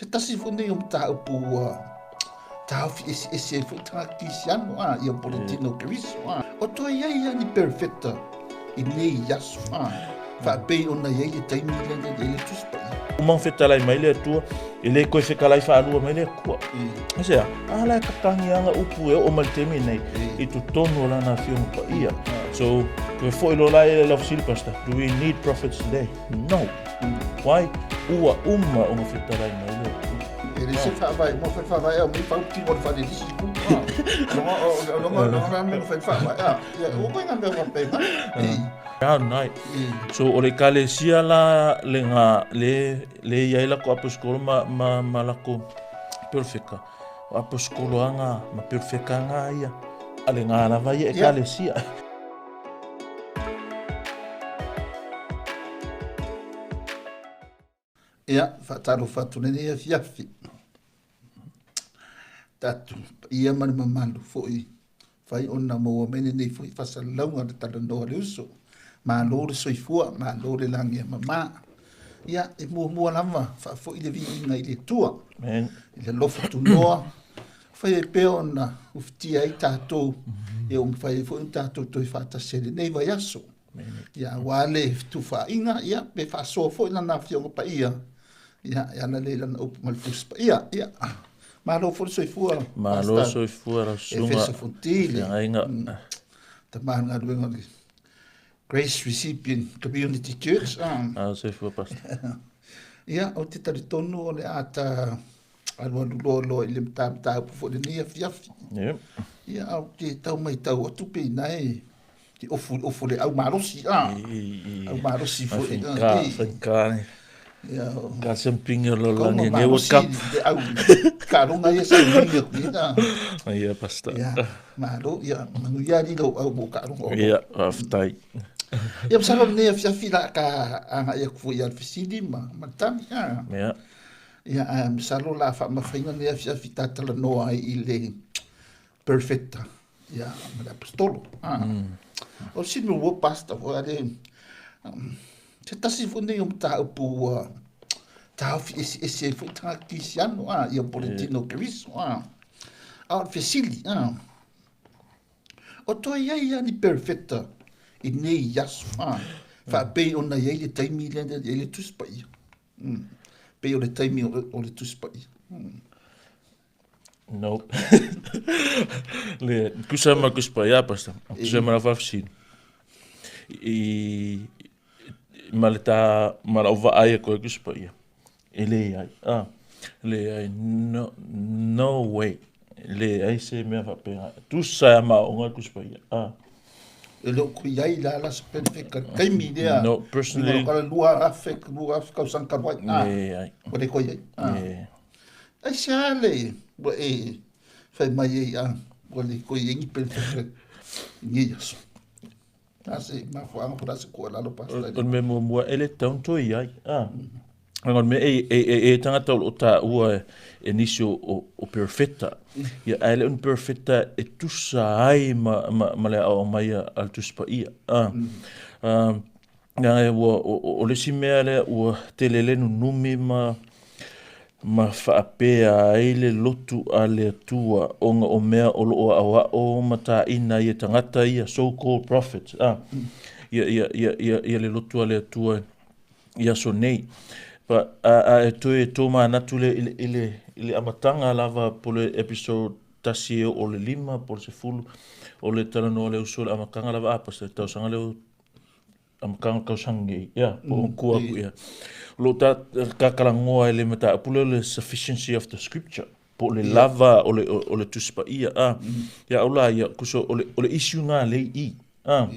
Se tasi foi lenei o mataupu ua taofi eseese ai foi tagata kerisiano, a, ia po o le tino o Keriso, a. O toe i ai lava ni perofeta i nei aso, a, faapei ona i ai le taimi lea na i ai le Tusi Paia. Uma ona fetalai mai le Atua, e le toe fetalai faalua mai le Atua. Aisea? A la e tatagi lava upu e oo mai le taimi nei i totonu o Lana Afioga Paia. So, toe foi loa la i lau fesili, Pastor, do we need prophets today? No. Why? Ua uma ona fetalai mai le Atua. E le se faavae, uma fai faavae au mai fau tino le fale lisi ku. Longa longa la me fai faavae. Ah, ia o koe nga mea faapena. Ah, nai. So o le ekalesia la le nga le le i ai lako aposikolo ma ma ma lako perofeka. O aposikolo anga ma perofeka anga ia. A le nga lava ia ekalesia. Ia, faatalofa atu lenei afiafi. Tatou paia ma le mamalu foi fai ona maua mai lenei foi faasalalauga le talanoa le uso. Malo le soifua, malo le lagi e mama. Ia, e muamua lava faafoi le viiga i le Atua. Amen. I le alofa tunoa, fai ai pea ona ufitia ai tatou, ia ua mafai ai foi ona tatou toe faatasi ai lenei vaiaso. Ia, aua le fetufaaiga, ia, pe faasoa foi lana Afioga Paia, ia, e ala lea i lana upu ma le Tusi Paia. Ia, malo foi le soifua. Malo le soifua lau susuga. Efeso Fontili. Feagaiga. Tama o le galuega o le Grace Recipient Community Church. Ah, soifua, Pastor. Ia, ou te talitonu o le a ta alualu loa loa i le mataupu foi lenei afiafi. Yep. Ia, ou te tau matau atu pe ina e te ofu, ofu le au malosi, a. Au malosi foi. Ka, ka, Ia, ka sempingi o lo kauma langi nge malosi World Cup. le au kaloga ia sa ulinga ku ia. Ia, Pastor. Ia, malo, ia, manuia li lou au mo kaloga o. Ia, faafetai. Ia, masalo lenei afiafi la ka agai atu foi ia le fesili ma, ma le tali, a. Ia. Ia, ae masalo la faamafaina lenei afiafi ta talanoa ai i le perfecta, ia, ma le apostolo. Ah. O le sini ua pastor foi ale, se tasi foi nei o mataupu ua taofi eseese ai foi tagata kerisiano, ah, ia po o le tino o Keriso, ah. A o le fesili, ah, o toe i ai lava ni perofeta i nei aso, ah, faapei ona i ai le taimi lea na i ai le Tusi Paia. Pei o le taimi o le Tusi Paia. Nope. Le, kusa ma kusa ia pasta. Kusa ma faafesili. I ma le ta ma lau vaai ko kusa pa ia. E le ai. Ah. Le ai no no way. Le ai se mea faapea. Tusa ma o ngai kusa pa ia. Ah. E le o kui ai la la se perfect taimi lea. No, personally. Lima kala lua afe, 2000 tausaga talu ai. Ah. Le ai. Ua le koi ai. Ah. Le. Aisea le ua e fai mai ai a ua le koi ai ni perfect i nei aso? A se mafuaaga po o le a se tuualalo pastor? O le mea muamua e le tatau ona toe i ai. A. Leaga o le mea e, e, e, e tagata o lo o taua e nisi o, o, o perofeta. Ia, ae le o ni perofeta e tusa ai ma, ma, ma le aoao mai a, a le Tusi Paia. A. A, leaga ua, o, o, o le isi mea lea ua tele le nunumi ma, ma faapea ai le lotu a le Atua ona o mea o lo o aʻoaʻo ma tāina ai e tagata ia, so called prophets, a, ia, ia, ia, ia, ia le lotu a le Atua i aso nei. But, a, a e toe tōmanatu le, i le, i le, i le amataga lava po le episode 1 e 6 po le 10 o le talanoa le uso le amataga lava a pastor tausaga leo amataga o le tausaga nei, ia, po o kua aku ia. O lo o ta, tatalanoa i le mataupu lea o le sufficiency of the scripture, po o le lava o le, o le Tusi Paia, a. Ia au la ia, kuso, o le, o le issue ngā lei i, a.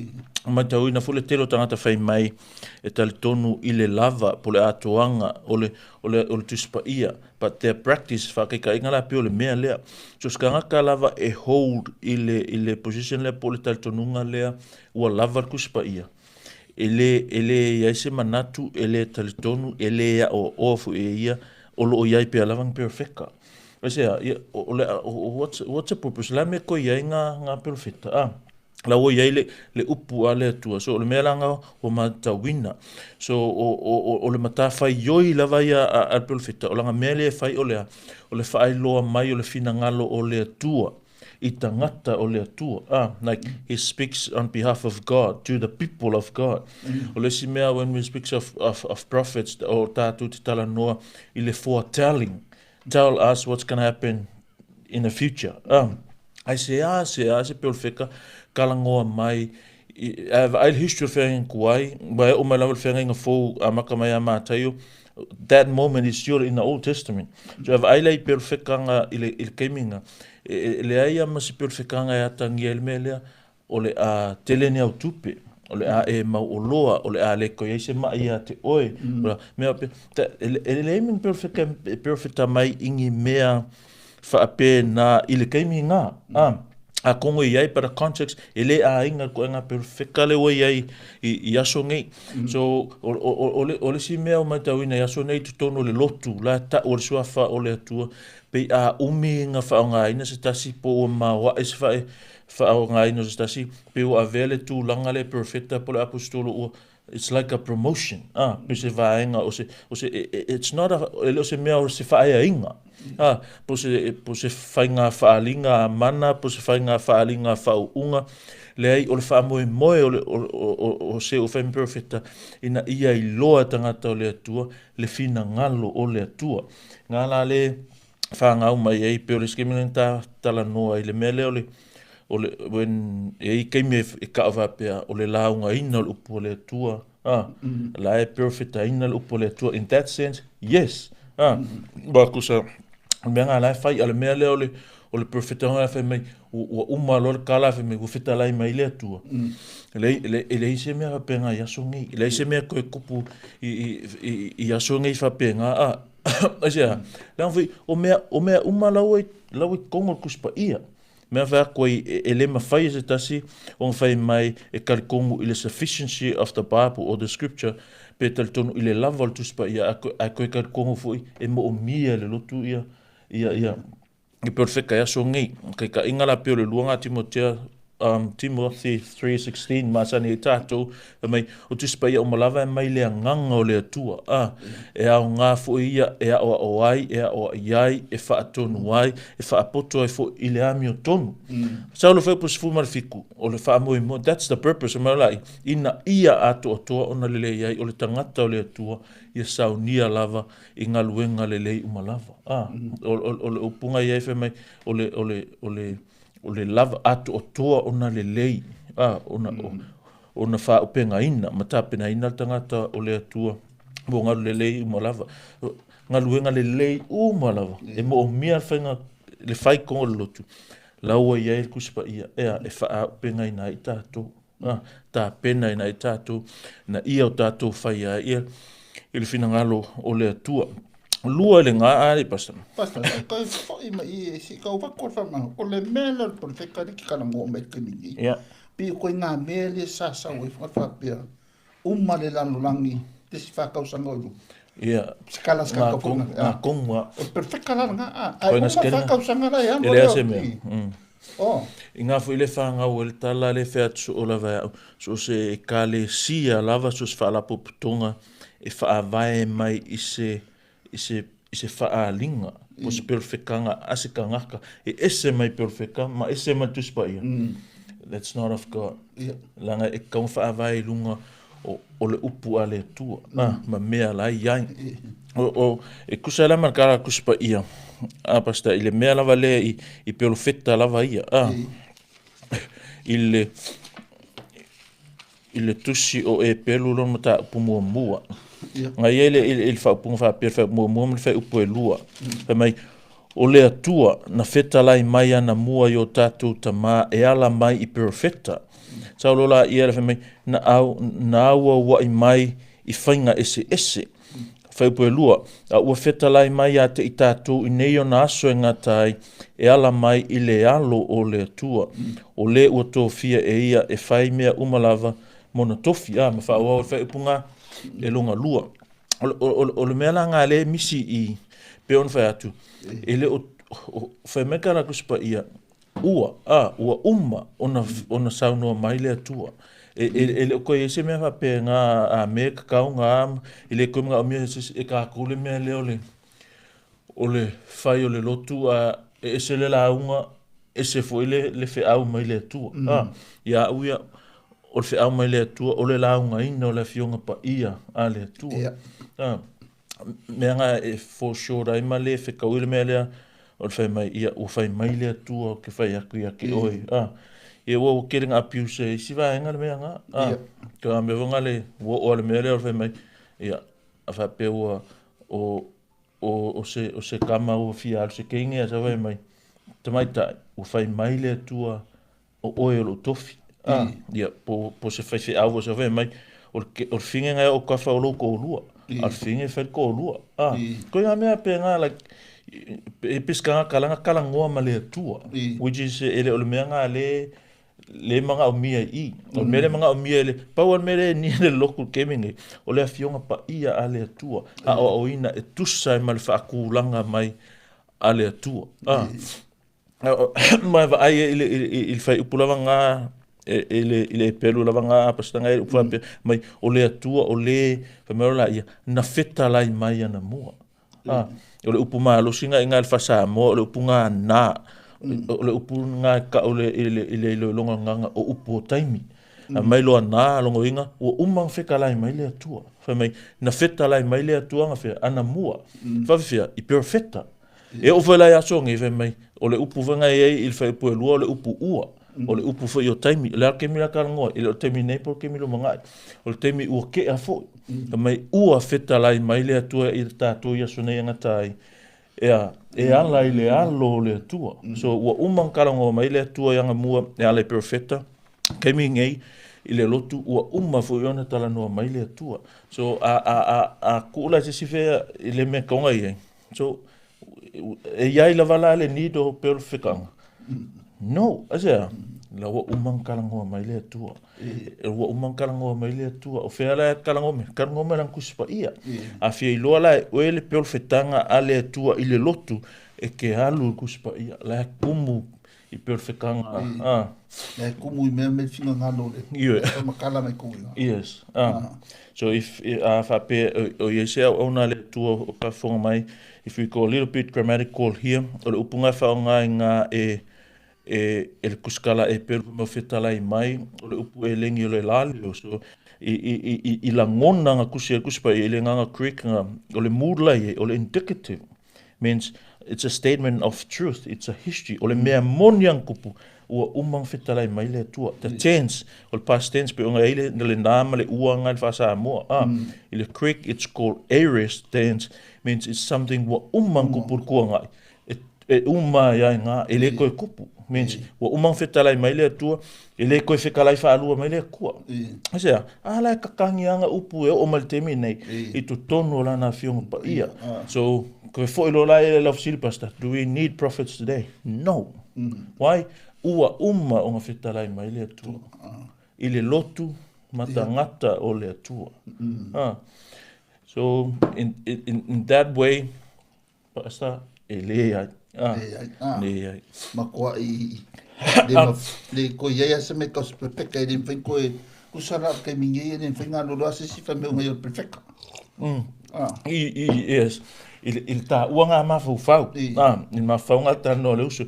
Matauina foi le tele o tagata fai mai e talitonu i le lava po o le atoaga o le, o le, o le Tusi Paia, but their practice, faakaikaiga la pei o le mea lea. So se tagata lava e hold i le, i le position lea po o le talitonuga lea ua lava le Tusi Paia, e lē, e lē i ai se manatu, e lē talitonu, e lē aʻoaʻoa foi e ia, o lo o i ai pea lava ni perofeta. Aisea, ia, o, o le, what's, what's the purpose? O le a mea e toe i ai ngā, ngā perofeta? A, La ua i ai le, le upu a le Atua. So o le mea la nga ua matauina. So o, o, o, o le matafaioi lava ia a, a le perofeta, o lana mea lea e fai o le a? O le faailoa mai o le finagalo o le Atua i tagata o le Atua. Ah, like he speaks on behalf of God to the people of God. O le isi mea when we speaks of, of, of prophets, o tātou te talanoa i le foretelling. Tell us what's gonna happen in the future. Ah, ai se a, se a, se perofeka, kalangoa mai, ae vaai le history o le feagaiga tuai, ua e oo mai lava le feagaiga fou amata mai ia Mataio, that moment is still in the Old Testament. So e vaai la i perofekanga i le, i le taimi na, e, e leai lava ma se perofekanga e atagia ai le mea lea, o le a tele ni au tupe, o le a e mau oloa, o le a le toe i ai se maʻi ia te oe. Mm. Mea, e, e leai ma ni perofeka e perofeta mai i ni mea faapena i le taimi na. Mm. Ah, a kongo i ai, but a context, e le āiga le koʻenga perofeka le ua i ai i, i aso nei. Mm. So, o, o, o, o, le, o le isi mea o matauina i aso nei totonu o le lotu, la ta'u o le suafa o le Atua, pei a umi na faaaogaina se tasi po ua maoaʻe se fae, faaaogaina o se tasi, pei ua avea le tulaga lea perofeta po o le aposetolo ua, it's like a promotion, ah, pei se vaega o se, o se, it's not a, e le o se mea o se faaeaina, ah, po o se, po o se faiga faaaliga a mana, po o se faiga faaaliga faauuga, leai, o le faamoemoe o le, o, o, o, o se ua fai ma perofeta, ina ia iloa e tagata o le Atua le finagalo o le Atua. Ngā la le whāngau mai ai, pei o le isi taimi ta talanoa i le mea lea o le, o le, when, e i taimi e, e ka'o faapea, o le laugaina o le upu a le Atua, ah, mm. la e perofetaina le upu a le Atua, in that sense, yes, ah, mm. Wa kusa, o le mea ngā la e fai, a le mea lea o le, o le perofetaga la e fai mai, ua uma loa le kala fai mai, ua fetalai mai le Atua. Mm. E leai, e leai, e leai se mea faapena i aso nei. E leai se mea koe kupu i, i, i, i aso nei faapena, ah, Aisea, leaga foi, o mea, o mea uma lau e, lau e kongo le Tusi Paia. Mea whai aku ai, e, e le mawhai e se tasi, o nga whai mai e talikongu i le sufficiency of the Bible or the scripture, pe talitonu i le lava o le Tusi Paia, a koe, a koe talikongu foi e moomia e le lotu ia, ia, ia, i perfect e aso nei. Kei ka inga la pei o le lua nga Timotea, um, Timothy 3:16 masani ai tatou, fai mai, o Tusi Paia uma lava e mai le agaga o le Atua, a, e aoga foi ia e aʻoaʻo ai, e aʻoaʻi ai, e faatonu ai, e faapoto ai foi i le amiotonu. Mm. Saulo foi po 17, o le faamoemoe, that's the purpose, o mea lai, ina ia atoatoa ona lelei ai o le tagata o le Atua, ia saunia lava i galuega lelei uma lava. A, o, o, o le upuga ia e fai mai, o le, o le, o le, o le lava atoatoa ona lelei, a, ona, mm. o, ona faaupegaina ma tapenaina le tagata o le Atua mo galu lelei uma lava. Galuega lelei uma lava. E moomia le faiga, le faikoga o le lotu. La ua i ai le Tusi Paia, ea, e faaaupegaina ai tatou. A, tapena ina ai tatou, na ia o tatou fai ai ia i le finagalo o le Atua. Lua i le gā a le pastor. Pastor, e koe foʻi mai i e si kau wako le whamanga. O le mea lea o le porofeka ni ki kana ngō mai te mini. Yeah. Pi koe ngā mea le sa sau e whakawhapea. Uma le lalolangi, te si whakausanga o iru. Yeah. Se kala se kaka whanga. Ngā konga. O le perfecta la ngā. Ai uma whakausanga la e amo. E lea se mea. Mm. Oh. I ngā foi le whāngau e le tala le whea atu o lava e au, so se ekalesia lava, so se whaalapopotonga e whaavae mai i se, i se, i se whaalinga, po se perofekanga a se kangaka, e ese mai perofeka, ma ese mai Tusi Paia. Mm. That's not of God. Yeah. Langa e kau whaavae i lunga o, o le upu a le Atua, mm. ah, ma mea la i ai. O, o, e kusa la ma kara kusa pa ia. A pasta i le mea lava lea i, i perofeta lava ia. Ah, i le, i le tusi o Epelu lona mataupu muamua. Yeah. Ngai ai le, i, i le faaupuga faapea, le faaupu muamua ma le faaupu e lua. Mm. Fai mai, o le Atua na fetalai mai ana mua i o tatou tamā e ala mai i perofeta. Saulo la ia le fai mai, na au, na auauaʻi mai i faiga eseese. Faaupu e lua, a ua fetalai mai ia te i tatou i nei ona aso e gata ai, e ala mai i le alo o le Atua, o le ua tofia e ia e fai mea uma lava mona tofi, a ma faaauau le faaupuga e lona lua. O, o, o, o le mea la nga le misi i, pe ona fai atu, e le o, o, fai mai ka la Tusi Paia, Ua, a, ua uma ona, ona saunoa mai le Atua. E, e, e le o koe i se mea faapea ngā a me kakau ngā, i le koe mga o mea se e kākou le mea lea o le, o le fai o le lotu a e ese le lauga, ese foi le, le feau mai le Atua. Mm. A, ia au ia, o le feau mai le Atua, o le laugaina o le afioga paia a le Atua. Yeah. A, mea ngā e for sure ai ma le whekau i le mea lea, o le fai mai, ia, ua fai mai le Atua o ke fai aku ia ke oe. A, ia ua ua kere ngā abuse e isi vaenga le mea ngā. A, yeah. ka mea ngā le, ua o le mea lea o le fai mai, ia, a whapea ua, o, o, o se, o se kama ua fia alu se keinge a sa fai mai, tamaitai, ua fai mai le Atua o oe o lou tofi. A, ia, po, po se faifeau ua sa fai mai, o le, o le finge ngai o kafa o lou koʻulua. A o le finge fai le koʻulua. A, koe ngā mea pe ngā, like, e pesi ka kalanga kalangoa ma le Atua. Which is, e le o le mea ngā le, le magaomia i. O le mea le magaomia i le, pau o le mea le ni le loku kemi nei, o le afioga paia a le Atua, a o aoina e tusa e ma le faakulaga mai a le Atua. A, ma e vaai i le, i, i, i le whaiupu lava ngā, e, i le, i le pelu lava ngā pasitanga e upu mm. mai, o le Atua, o le, whai mai o la ia, na wheta lai mai ana mua. Ah, o le upu malosi ngā i ngā le whasamoa, o le upu ngā nā, o le upu ngā ka o le, i le, i le iloiloga nganga o upu o taimi. Mm. Mai loa nā longoinga, ua uma wheka lai mai le Atua. Whai mai, na wheta lai mai le Atua ngā whea, ana mua. Mm. Whawhiwhia, i perfecta. E oo foi la ia aso nei fai mai, o le upu foi ngai ai i le faaiupu e lua o le upu ua, o le upu foi o taimi, o le a le taimi la talanoa, e le o le taimi nei po o le taimi lumanai, o le taimi ua kea foi. Fai mai, ua fetalai mai le Atua i le tatou i aso nei e gata ai, ea, e ala i le alo o le Atua. So, ua uma ona talanoa mai le Atua i Agamua e ala i Perofeta, taimi nei, i le lotu, ua uma foi ona talanoa mai le Atua. So, a, a, a, a kuu la se isi fea i le mea kaonga i ai, So, e iai lava la le need o peo le whekanga. No, aisea, la ua uma na kalangoa mai le Atua. E ua uma na kalangoa mai le Atua. O whea la e kalangoa mai? Kalangoa mai lana Tusi Paia. A fia iloa la e oe le peo le whetanga a le Atua i le lotu, e ke alu i Tusi Paia. La e kumu i peo le whekanga. Ah. La e kumu i mea me whingangalo le. Ioe. Makala mai kuinga. Yes. Ah. So if a whape o ia se au auna le Atua o whaafonga mai, if we go a little bit grammatical here, o le upu ngai whaonga i ngā e e e le kuskala e pelu mo fetalai mai, o le upu e lengi o le laleo. So i i i i, i langona nga kusi e kusi pa i le nganga Greek nga o le mood lai e, o le indicative means it's a statement of truth, it's a history. O le mea moni ang kupu, ua uma ang fetalai mai le Atua. The tense, o le past tense, pe onga i le, le nā ma le ua nga le whasamoa. Ah, I le Greek, it's called aorist tense, means it's something ua uma ang kupu le kua ngai. E, e uma ai ai ngā, e le koe kupu. Means, ua uma ang fetalai mai le Atua, e le koe whekalai whaalua mai le Atua. Aisea, a la e kakangi anga upu e oo mai le taimi nei, i totonu o lana afioga paia. So, koe foi loa la e lau fesili, Pastor, do we need prophets today? No. Why? Ua uma ona fetalai mai le Atua. I le lotu ma tagata o le Atua. So, in, in, in that way, Pastor, e leai. Ah, Leai. Ah. Leai. Makoa i le ma le ko ia ia se me ka perfecta e le mfai ko e kusara ke mingi e le mfai ngā lolo ase si fa me unga perfecta. Ah. I, i, yes. I, i le tā ua ngā mafaufau. I. Ah, i mafau ngā tano le usu.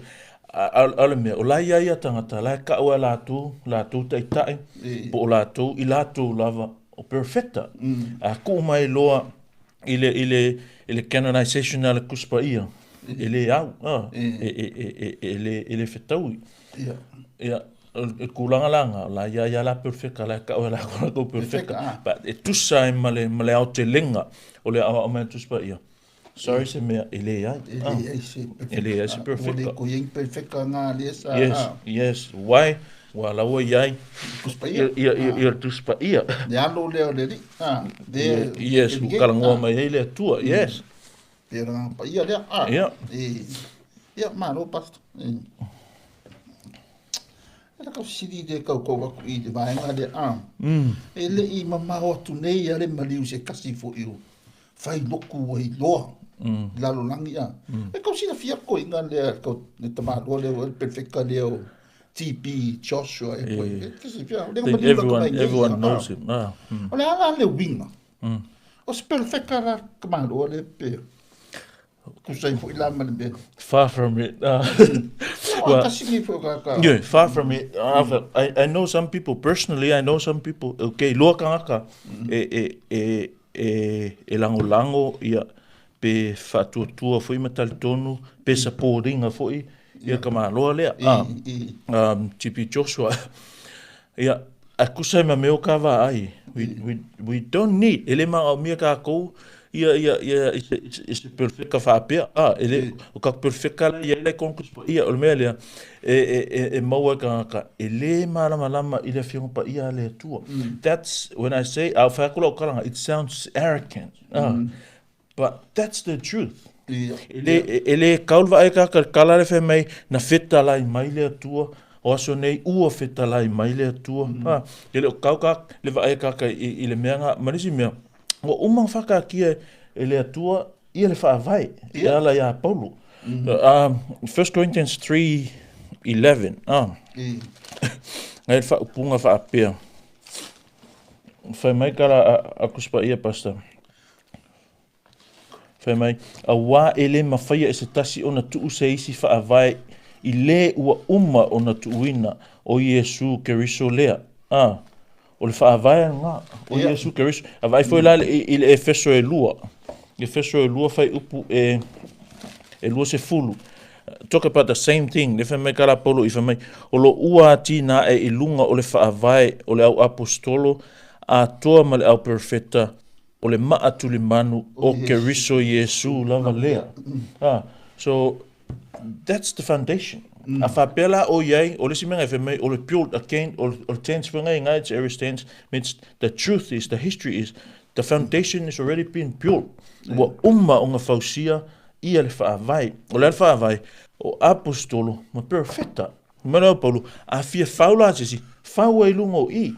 A, a, a le mea, o la ia ia tangata, la e kau a lātou, lātou taitai, I. po o lātou, i lātou lava, o perfecta. A kuu mai loa, i le, i le, i le canonization a le Tusi Paia, e le au, ah, e, e, e, e, e le, e le fetaui. Ia. Ia, o le tulaga la nga, la ia ia la perfecta, la ka o la ko ko perfecta. ah. But e tusa ai ma le, ma le aotelega o le aoao mai a Tusi Paia. Sorry se mea, e le ai. E Ah. le ai se perfecta. E le ai se Ua perfecta. le ko ia perfecta ngā le sa. Yes, ah. yes. Why? Ua laua i ai. Tusi Paia. Ia, ia, ia, ia Tusi Paia. Le alo lea o le alii. Ah, le Yes, ua kalangoa mai ai le Atua. Yes. Le ranga paia lea. Ah. Ia. E, ia, malo, Pastor. E. E la kausili le kaukau aku i le vaega lea. Ah. E le i mamao atu nei a le maliu se kasi foi o whai loku ai loa. Lalolagi a. E kau silafia koiga lea kau le tamāloa lea le perefeka lea o TB Joshua e koe. E te silafia, o lea Think everyone knows him. Ah. O le a la le uiga? O se perefeka la tamāloa lea pe tusa ai foi la ma le mea. Far from it. Well, tasi nei foi o kākā. Yeah, far from it. I know some people, personally, I know some people, okay, lua kangaka, e lagolago ia pe faatuatua foi ma talitonu pe supportinga foi ia ka maloa lea. TB Joshua. Ia, a kusa e ma mea o ka vaai. We don't need, e le magaomia kākou ia ia ia i se i se perfeka faapea. Ah, e le o ka perfeka la ia le konkus pa ia o le mea lea e e e e maua e kangaka e le malamalama i le afioga paia a le Atua. That's when I say a whai aku lau karanga, it sounds arrogant. Ah, but that's the truth. E le, e le kau le vaai kaka le kala le fai mai na fetalai mai le Atua o aso nei ua fetalai mai le Atua. Ha, e le o kau ka le vaai kaka i le mea nga ma nisi mea ua uma ona whakaakia e le Atua ia le faavae e ala iā Paulo. 1 Corinthians 3:11. Ngai le faaupuga faapea. Fai mai kala a kusipaia, Pastor. Fai mai, auā e le mafaia e se tasi ona tuu se isi faavae i lē ua uma ona tuuina o Iesu Keriso lea. A, o le faavae lena, o Iesu Keriso. A vaai foi la i le Efeso e lua, Efeso e lua fuaiupu e 20. Talk about the same thing, le fai mai ka la Paulo i fai mai, o lo ua atinae i luga o le faavae o le au aposetolo atoa ma le au perofeta, o le maa tulimanu o Keriso Iesu lava lea. Ah, so that's the foundation. A faapea la o iai, o le isi mea ngai fai mai, o le build again, o le tense foi ngai ngai, it's aorist tense, means the truth is, the history is, the foundation is already been built. Ua uma ona fausia ia le faavae. O le a le faavae? O aposetolo ma perofeta. Mai le Paulo, a fia fau la se isi, fau ai luga o i.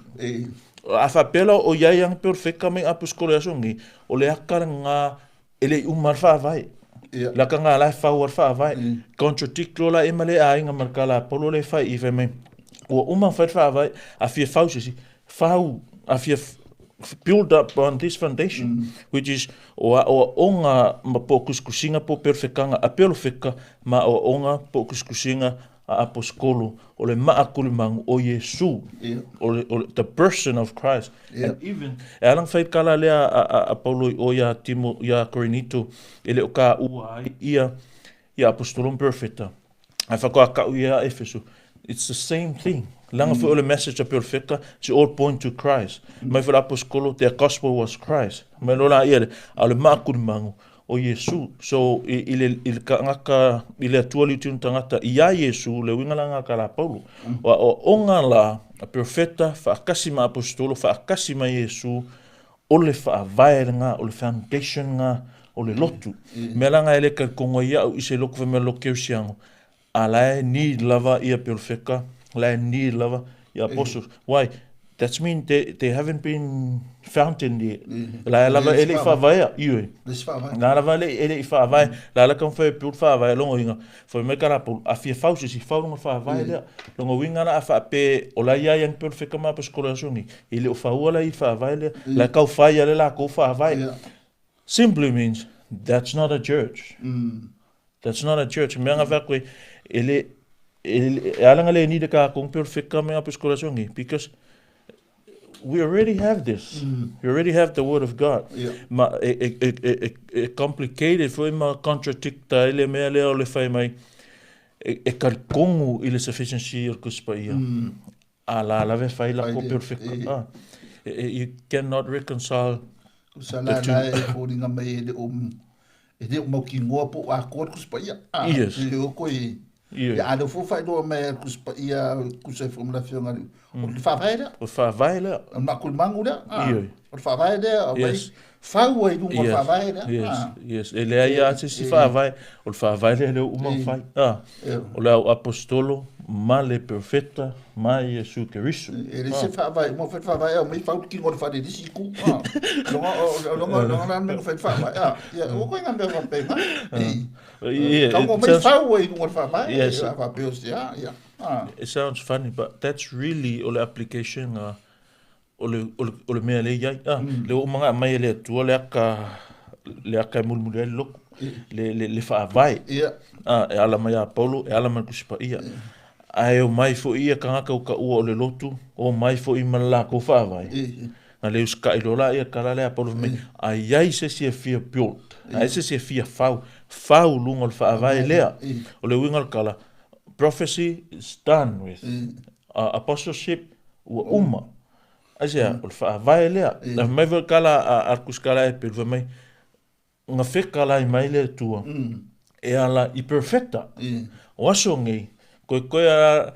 A faapea la o iai ana perofeta me aposetolo i aso nei, o le aka lena e le i uma le faavae. Le aka lena la e fau ai le faavae. Contradict loa la e ma le aiga ma le kala a Paulo lea e fai i fai mai, ua uma ona fai le faavae, a fia fau se isi, fau, a fia build up on this foundation, which is o aoaoga ma po o kusikusiga po o perofekaga a perofeka ma aoaoga po o kusikusiga a aposetolo o le maa kulimagu o Iesu, o le the person of Christ. And even, e ala ona fai le kala lea a Paulo i o iā Timo, iā Korinito, e le o kāua ai ia ia aposetolo ma perofeta, ae faatoa kau ia a Efeso. It's the same thing. Leaga foi o le message a perofeta, it's all point to Christ. Mai foi le aposetolo, their gospel was Christ. Mai loa la ia le, a o le maa kulimagu o Iesu. So, i le, i le tagata, i le Atua liutiu tagata iā Iesu, le uiga la lena ka la Paulo. O aoaoga la a perofeta faatasi ma aposetolo, faatasi ma Iesu, o le faavae lena, o le foundation lena o le lotu. Mea la lena e le talitonu ai au i se lotu fai mai o le lotu kerisiano, a la e need lava ia perofeta, la e need lava ia apostles. Why? That's mean they haven't been fountain yet. La e lava e le i faavaea, ioe. La lava e le i faavae, la la taumafai e build faavae longa uiga, fai mai ka latou, a fia fau se isi, fau lona faavae lea. Longa uiga la a faape, o la ia iai perofeta ma aposetolo i aso nei, e le o faua la i le faavae lea, la e tau fai ia le latou faavae. Simply means, that's not a church. That's not a church. Mea nga fai koe, e le, e ala nga le ni le ka kong perfecta me aposetolo nei, because we already have this. We already have the word of God. Ma e complicated foi ma contradict ai le mea lea o le fai mai e talitonu i le sufficiency o le Tusi Paia. A la lava e fai la ko perfecta. You cannot reconcile Sa la la e foliga mai e le o e le o mautinoa po o atoa le Tusi Paia. Yes. E le o koe. Ia, a lea foi faailoa mai e le Tusi Paia tusa ai foi ma le Afioga i le, o le faavae lea. O le faavae lea. O le makulimanu lea. Ioe. O le faavae lea, aumai fau ai i luga o le faavae lea. Yes, yes. E leai lava se isi faavae, o le faavae lea lea ua uma ona fai. O le au aposetolo ma le perofeta ma Iesu Keriso. E leai se faavae, uma fai le faavae aumai fau le tino o le fale i le isi itu. Loga la le mea na fai le faavae. Ia, ua koe ngā mea faapena. Tau aumai fau ai i luga o le faavae. Faapea o se a, ia. It sounds funny, but that's really o le application a o le mea lea i ai. Le ua uma ona aumai e le Atua le aka, le aka e mulimuli ai le lotu, le faavae. E ala mai ia Paulo, e ala mai le Tusi Paia. Ae omai foi ia tagata ua taua o le lotu, omai foi ma le latou faavae. Na le usitai loa la ia tala lea a Paulo fai mai, a i ai se isi e fia build, a i ai se isi e fia fau, fau luga o le faavae lea. O le uiga o le tala, prophecy is done with. Apostleship ua uma. Aisea, o le faavae lea. Na fai mai foi le tala a le tusitala e Pelu, fai mai, na fetalai mai le Atua e ala i perfecta. O aso nei, koe a,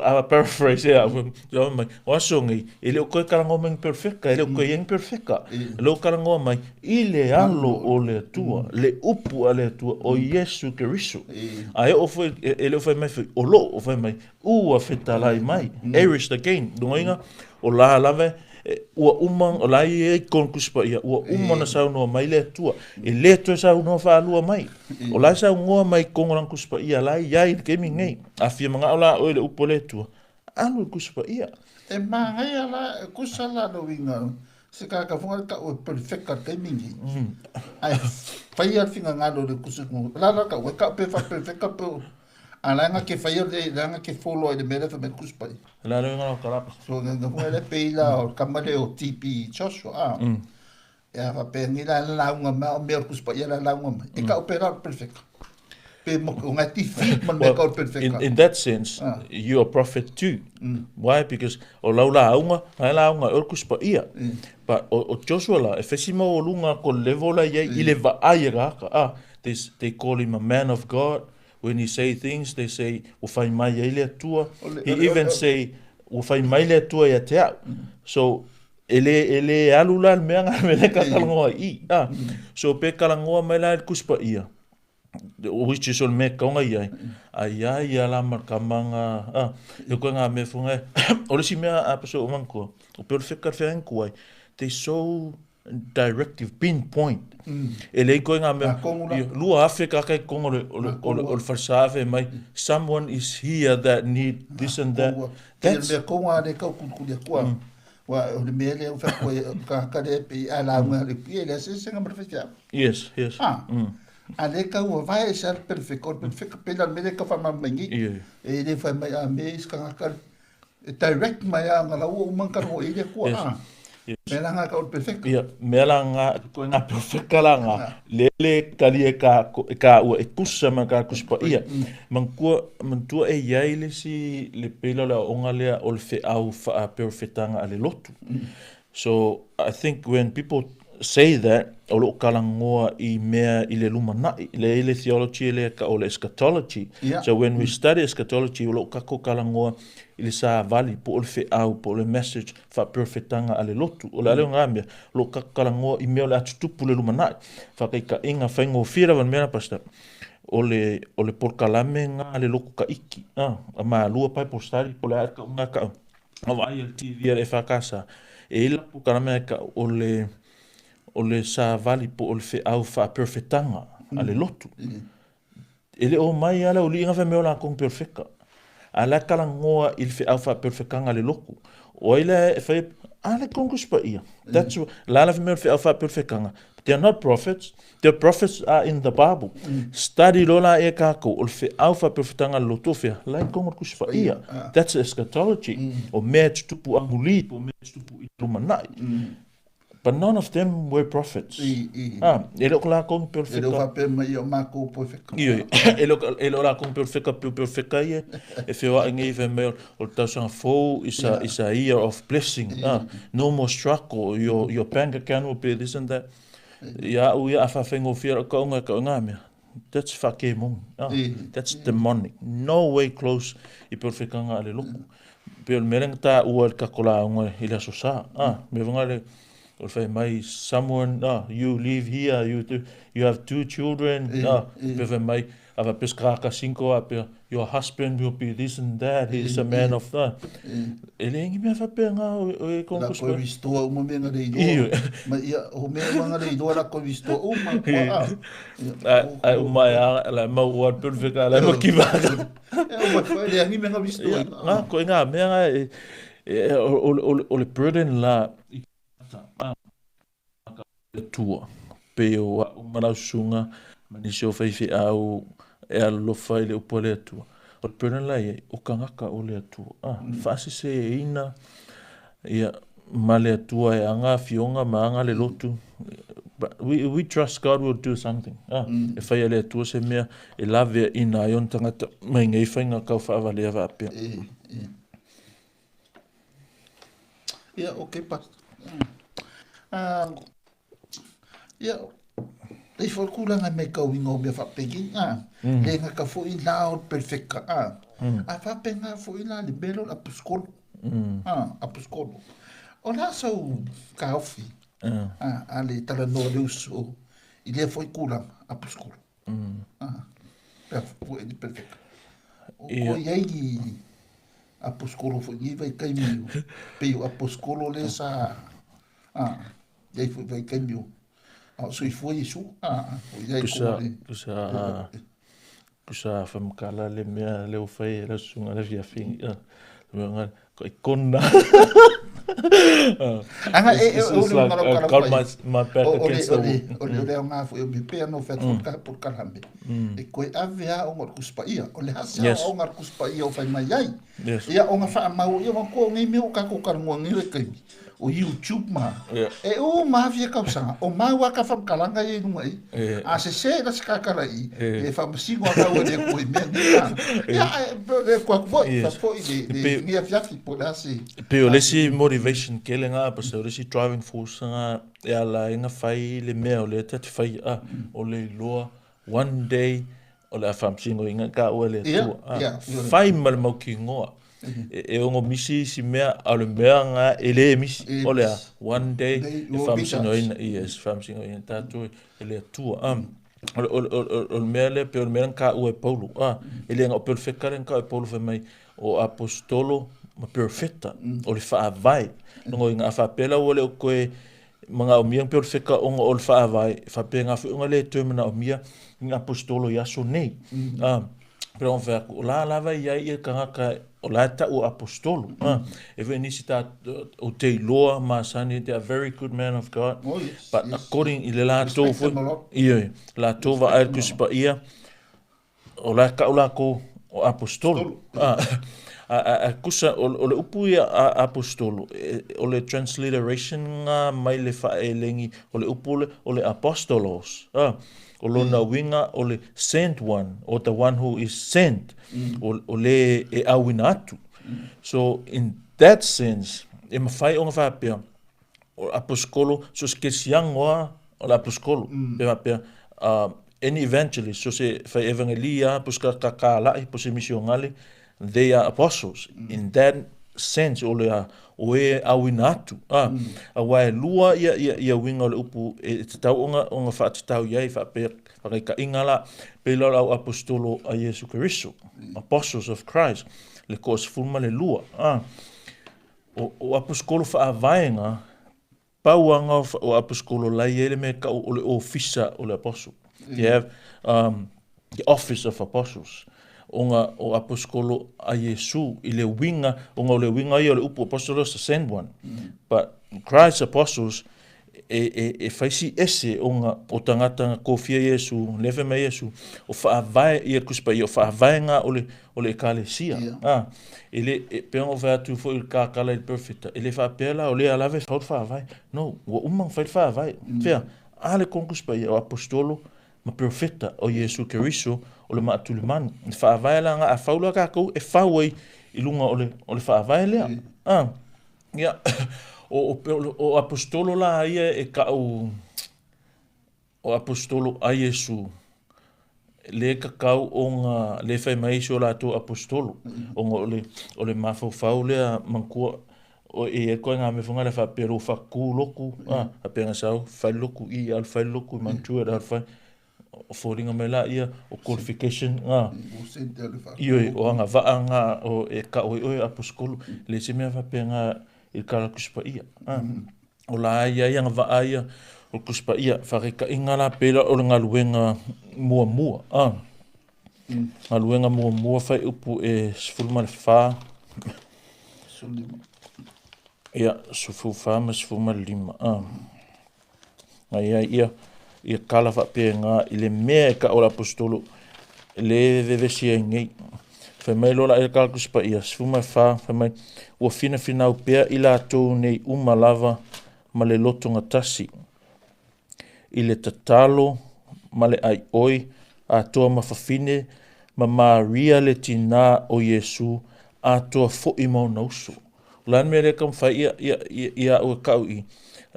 a paraphrase e au, fai mai, o aso nei, e le o toe talanoa mai ni perfecta, e le o toe i ai ni perfecta. E le o talanoa mai i le alo o le Atua, le upu a le Atua, o Iesu Keriso. A e oo foi, e le o fai mai foi, o loo, o fai mai, ua fetalai mai, aorist again, lona uiga, o la lava ua uma, o la e i ai tonu Tusi Paia, ua uma ona saunoa mai le Atua, e le toe saunoa faalua mai. O la e saunoa mai i totonu o lana Tusi Paia, la e i ai i le taimi lenei. A fia manao la oe i le upu a le Atua, alu i le Tusi Paia. E manaia la, e tusa la le uiga, se tagata foi lea tau e perfect i le taimi lenei. Ae faia le finagalo i le Tusi, o le a la tau ai, tau pe faa-perfect pe A la nga ke whaia le, la nga ke follow ai le mea lea whai mai le Tusi Paia. Le a le uiga o kalapa. So nga foi le pei la o kama le o TP Joshua a. E a whapea ngi la la lauga mai o mea o le Tusi Paia la lauga mai. E kau pera o le perfect. Pe mo o ngai ti fit man mea kau le perfect. In that sense, you are prophet too. Why? Because o lau lauga, ngai lauga o le Tusi Paia. But o Joshua la, e whesi maualuga ko level la iai i le vaai e kaka. Ah, they call him a man of God. When he say things, they say, ua fai mai ai le Atua. He even say, ua fai mai le Atua ia te au. So, e le, e le alu la le mea nga me le ka talanoa i. Ah. So, pe talanoa mai la i le Tusi Paia, which is o le mea e taonga i ai, a ia ia la ma le tama nga, ah, e koe ngā mea whanga, o le isi mea a paso o manatua, o pe o le wheka le whenga kuai, they so directive, pinpoint. E lei koe ngā mea, 2000 ka kai kongo o le whalsa awhe mai, someone is here that need this and that. That's... Mea konga le kau kulikuli akua, wa o le mea lea wha koe ka kare pe a la unga le pie le se se ngā marwhai Yes, yes. Ah. A le kau o vae se al perfect, o perfect pe la mele ka wha mai E le whai mai a me is ka ngakar e direct mai a ngā lau o umang karo e le kua. Ah. Mea la ngā ka o le perfect. Ia, mea la ngā, koe ngā perfect la ngā, lele kali e ka, e ka ua e kusa ma ka kusi pa ia. Mantua, mantua e iai le si, le pela le aoga lea o le feau whaa perfectanga a le lotu. So, I think when people say that, o loo talanoa i mea i le lumanai, le i le theology lea ka o le eschatology. So when we study eschatology, o loo tatou talanoa i le savali, po o le feau, po o le message, faaperefetaga a le lotu. O le a lea o ngā mea, o loo tatou talanoa i mea o le a tutupu le lumanai. Faataitaiga faigofie lava le mea lena Pastor, o le, o le polokalame ngā le lotu taiti, a Malua Bible Study, po o le a ea tau ngā kau. A vaai e le TV a le EFKS, e i ai la polokalame e tau o le, o le savali po o le feau faaperefetaga a le lotu. E le o mai lava le aualii nga fai mai o latou ni perefeka, a o la e talanoa i le feau faaperefetaga a le lotu. O ai lea e fai, a le Congress Paia. That's why, la la fai mai o le feau faaperefetaga, they are not prophets, the prophets are in the Bible. Study loa la e kākou, o le feau faaperefetaga a le lotu o fea, la i totonu o le Tusi Paia. That's eschatology. O mea e tutupu amuli, po o mea e tutupu i lumanai. But none of them were prophets. Ah, e le o lakou ni perofeka. E le o faapea mai o makou poefeka. Ioe, e le o lakou ni perofeka pe o perofeka ia e feoai nei fai mai o le tausaga fou is a, is a year of blessing. Ah, no more struggle, your bank account will be this and that. Ia au ia a whawhaingofie rau kaunga e kau ngā mea. That's whakemong. Ah, that's demonic. No way close i perofekanga a le loku. Pe o le mea lea na taua e le kako lauga i le aso Sa. Ah, me whanga le... O le fai mai, someone, ah, you live here, you, do, you have two children, Eh, ah, eh. pe fai mai, a faapea se kakasingko a pea, your husband will be this and that, he is a man of the. E le ngi mea faapea ngā o, o e La konkus koe ristoa uma mea nga le Ioe. iloa. Ma ia, o mea uma nga le iloa la koe ristoa uma. Kua a. Ia, Ai o- ai uma e a la mau ua perfect la ma kiva. E uma foi le angi mea nga ristoa Ia, ina. ngā ko ngā mea ngā e, e, o, o, o, o le burden la i le tua. Pe o a uma lau susuga ma nisi o faifeau e alolofa i le upu a le Atua. O le burden la i ai, o tagata o le Atua. Ah, faaseseina ia ma le Atua e aga afioga ma aga le lotu. But we trust God will do something. Ah, e fai e le Atua se mea e laveaina ai ona tagata mai nei faiga kau faavalea faapea. E, e. Ia, okay, pastor. Ah, ia, e foi kūlanga me kau inga o mea whapeki, ah, le ngaka foi la o perfecta, ah, a whapenga foi la le melo la puskolo, ah, a puskolo. O la sau ka ofi, ah, a le tala no le uso, i lea foi kūlanga, a puskolo. Ah, pea foi le perfecta. O Ia. ko iai ni aposkolo foi ni vai kaimi o, pe o aposkolo le sa, ah, iai foi vai kaimi o, a o soifua Iesu, ah, o iai ko Kusa, le, kusa, kusa whamkala le mea le o whai e la susuga le fiafi. Ah, le mea ngā, ko i kona. Anga e, e, It's, o it's le like, ngalo I've kala got whai. my back O, o le, against the o le, wall. o le, o le au ngā foi o me pea no whea ka por kalambe. E koe ave a o ngā kuspa ia. O le hase Yes. a o ngā kuspa ia o whai mai ai. Yes. Ia o ngā wha mau ia wako o ngei mea o kako karangua ngei le kaimi. O YouTube ma. Yeah. E o mawhia kausanga. O mau a ka whamkalanga i runga i. Eh. A se se la se kakara i. Eh. E whamasingo a kau e le koe mea ni a. Ia e le kua kufoi. Yes. Whafoi le, le ngia fiafi po le hase. Pe o le isi motivation kele ngā, pa se o le isi driving force ngā, e ala inga whai le mea o le te whai a, o le iloa, one day, o le a whamsingo inga ka ua le Ia, atua. Ah, ia, ia. Whai ma le mau ki ngoa. E, e ongo misi isi mea, a le mea ngā e le misi. E O le a, misi. one day, Day e will be whamsingo judged. ina, yes, whamsingo ina tātou e le atua. Ah, o le, o le, o le, o le mea lea, pe o le mea ka ua e Paulo. Ah, e le nga o perfecta le ka e Paulo whai mai, o apostolo ma perfecta, o le whaavai. Nongo inga a whapela ua le o koe, mga o mia pe o le wheka onga o le whaavai, whapea ngā whiunga le tue mana o mia, ngā apostolo i aso nei. Ah, pero on whea, o la lava i ai ia kangaka, o la ta o apostolo. Ah, e whe nisi tā o te iloa masani, they are very good man of God. Oh, yes, But yes. according i le la tō Respect foi, them a lot. ia, la tō va ai kusipa ia, o la ka o la ko o apostolo. Ah, a kusa, o, o le upu ia a apostolo, e, o le transliteration ngā mai le whaelengi, o le upu le, o le apostolos. Ah, o lona winga, o le sent one, or the one who is sent, o, o le e awina atu. So, in that sense, e mawhai o ngā whapea, o apostolo, so se kesiangoa o le apostolo. Pe whapea, any evangelist, so se whai evangelia, po se ka ka lai, po se misiongali, they are apostles. In that sense, o le a, o e awina atu. Ah, a wae lua ia, ia, ia winga o le upu, e te tau onga, onga whaatatau iai, whaapea, whakaika inga la, pe lau au apostolo a Yesu Kristo, apostles of Christ, le ko sefulu ma le lua. Ah, o, o apostolo whaavaenga, pauanga o o apostolo lai ele me ka o le ofisa o le apostle. They have the office of apostles. O ngā o apostolo a Yesu i le winga, o ngā o le winga ia o le upu apostolos to send one. But Christ's apostles e, e, e whaisi ese o ngā o tangata ngā kōwhia Yesu, lewe mai Yesu, o whaavae ia kuspa ia, o whaavae ngā o le, o le ekalesia. Ia. Ah, e le, e, pe o whea atu foi i kākala i le perfecta, e le whaapea la, o le alave whaur whaavae. No, ua umang whai whaavae. Whea, a le konkuspa ia o apostolo ma perfecta o Yesu Keriso o le maatulimani. Le whaavae la ngā a whaula kākou e whauai i lunga o le, o le whaavae lea. Ah, ia, o, o, o, o apostolo la ia e kau, o apostolo a Yesu, le kakau o ngā, le whai mai si o lātou apostolo, o ngā o le, o le mafaufau lea mangkua, O e i ai koe ngā mea whanga le whapea lo whakū loku, a, whapea ngā sau, whai loku i, alu whai loku, mantua, alu whai, o fōringa mai la ia, o qualification, ngā, ioi, o anga vaa ngā, o e ka oi oi aposkolu, le se mea whapea ngā, i kala kuspa ia, a, o la ia ia ngā vaa ia, o kuspa ia, whakeka inga la pēla o le ngaluenga mua mua, a, Galuega muamua whai upu e 14. Ia, 14 ma 15. Ah. Ngai ai ia, ia kala whapea ngā i le mea e ka o le apostolo, le vevesi ai nei. Whai mai lola e kala kusipa ia, 14, whai mai, ua whina whina pea i lātou nei uma lava ma le loto tasi. I le tatalo ma le aioi atoa ma fafine ma Maria le tinā o Iesu atoa fo'i ma ona uso. O le a le mea lea e taumafai ia, ia, ia, ia au e kau i,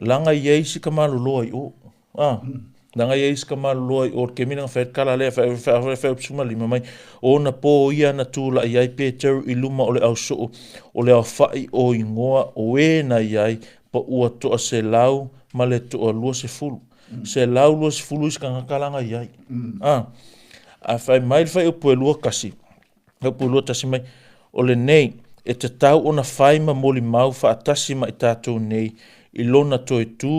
laga i ai si ka maloloa i o. Ah, laga i ai si ka maloloa i o, le kemi langa fai kala lea, fai, fai, fai, fai upsuma lima mai, o na pō ia na tūlaʻi ai Peteru i luma o le ausoo o le aofaʻi o igoa o e na i ai pa ua toa selau ma le toa 20. 120 isi kangaka langa i ai. Ah. A whai mai le whai upu e lua kasi, upu e lua tasi mai, o lenei, e tatau ona whai ma moli mau whaatasi ma i tātou nei, i lona toe tū,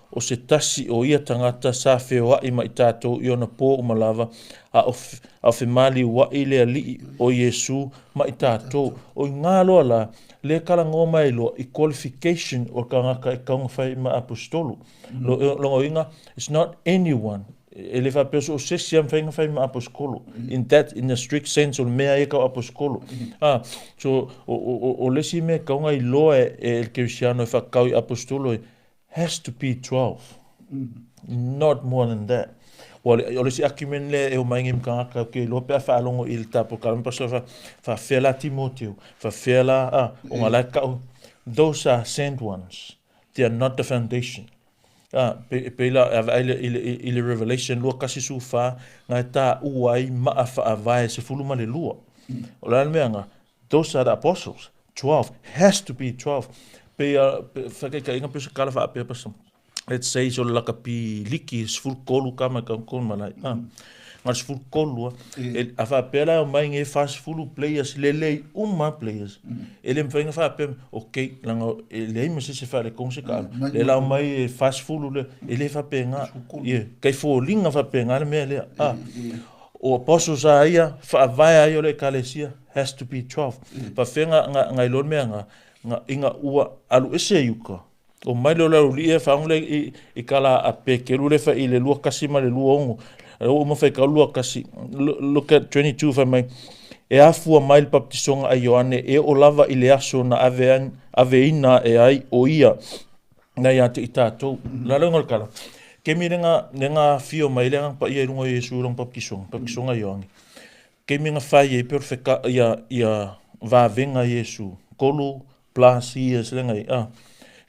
o se tasi o ia tangata sa feoaʻi ma i tātou i ona pō uma lava, a o, a o femāliuaʻi le Alii o Iesū ma i tātou. O i ngā loa la, le kala ngoa mai loa i qualification o le kangaka e kaunga whai ma apostolu. Longa uiga, it's not anyone. E le faapea so o sesi a mawhai whai ma apostolo. In that, in the strict sense, o le mea e kau apostolo. Ah, so, o le si mea kaunga i loa e, e el Cristiano e whakau i apostolo e, has to be 12. Not more than that. Ua le, o le si argument le e o mai ngi mkangaka ke loa pe a whaalongo i le tapo ka mpaso fa fa fela Timoteo, fa fela a o ngā lai kau. Those are sent ones. They are not the foundation. Ah, pe, pe ila a vai le i le, i le Revelation lua kasi su fa ngai ta uai maa whaavae se fulu ma le lua. O le mea nga, those are the apostles. 12 has to be 12. Pe ia whakaika inga pe se kala wha pe pasa. Let's say so laka pi liki 13 ka mai ka kon malai. Ah. Nga 13 e a wha pe la o mai nge fa 10 players le le uma players. E le mwhainga wha pe okay langa e le ma se se wha le kong se ka. Le la o mai e fa 10 le e le wha pe nga. Ie kai fo linga wha pe nga le mea lea. Ah. O apostles a ia whaavae ai o le ekalesia has to be 12. Pa whenga nga nga i mea nga nga inga ua alu ese iuka. O mai le ola uli e whaongle i, i kala a pekelu le wha i le lua kasi ma le lua ongo. O uma whai ka lua kasi. Look at 22 whai mai. E afua mai le baptisonga a Ioane e o lava i le aso na ave, an, ave ina e ai o ia na ia te i tātou. La le kala. Kemi le ngā, le ngā fio mai le ngā pa ia i runga i Iesu rong baptisonga, baptisonga Ioane. Kemi ngā whai e pe wheka ia, ia vāvenga Iesu. Kolu plus years le ngai. Ah.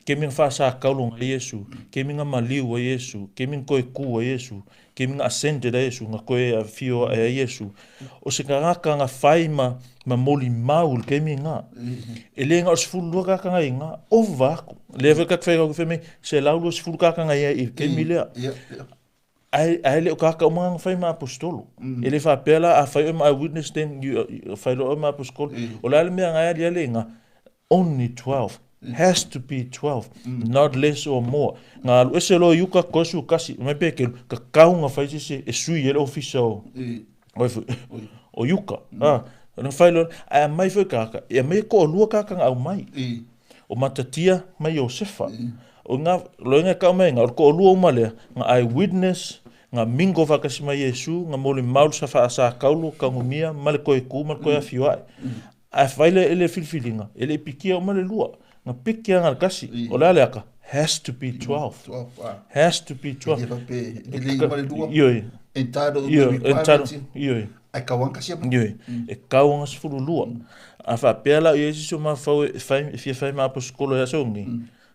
Kemi ngā whasa kaulonga Iesu. Kemi ngā maliu a Iesu. Kemi ngā koe ku a Iesu. Kemi ngā ascended a Iesu. Ngā koe a fio a Iesu. O se ngā ngā whai ma, ma moli maul kemi ngā. E le ngā o se fulu lua kaka ngā i ngā. O vaku. Le whai kat whai kau whai se lau lua se fulu kaka ngā ia i kemi lea. Ai ai le o kaka o mga whai ma apostolo. E le whapea la a whai o ma witness then you whai lo o ma apostolo. O la le mea ngā ali ale ngā only 12. Has to be 12, not less or more. Ngā alu ese lo iuka koe su kasi, mai pe ke ka kaunga whai se e sui e le ofisa o, o, o iuka. Ah, na whai lo, a mai whai kaka, e mai ko lua kaka ngā au mai. O Matatia mai Iosefa. O ngā, lo ngā kau mai ngā, o ko lua uma lea, ngā eyewitness, ngā mingo whakasi mai Iesu, ngā moli maul sa wha asa kaulu, kaungumia, ma le koe ku, ma le koe awhio ai. A whai le ele filfilinga, ele pikia o ma le lua, ngā pikia ngā kasi, o le ale aka, has to be 12. 12, ah. Has to be 12. E le pe, e le ima le lua. Ioi. Entitled to Ioi, requirements. entitled, ioi. Ai kauanga sia. Ioi. E kauanga 12. A whapea la i esi so mawhau e whai, e fia whai ma aposkolo e aso ngi.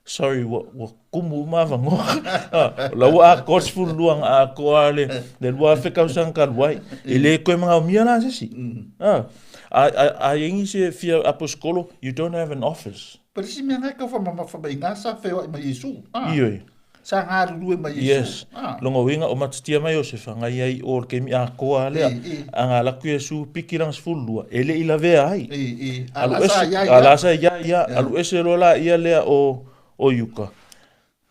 Sorry, wa, wa kumu uma avangoa. Ah, la ua a ko 12 nga a ko a le, le lua awhe kausanga ka luai. E le koe mga umia la sesi. Ah, a, a, a ingi se fia aposkolo, you don't have an office. Pa le isi mea nga e tau faamamafa mai iina sa feoai ma Iesu. Ioe. Sa galulue ma Iesu. Yes. Lona uiga o matatia mai Iosefa na i ai i o i le taimi atoa lava lea. A na alu atu Iesu piki lana 12, e le i lavea ai. A la sa i ai A la sa i ai ia, alu ese loa laia lea o Iuka.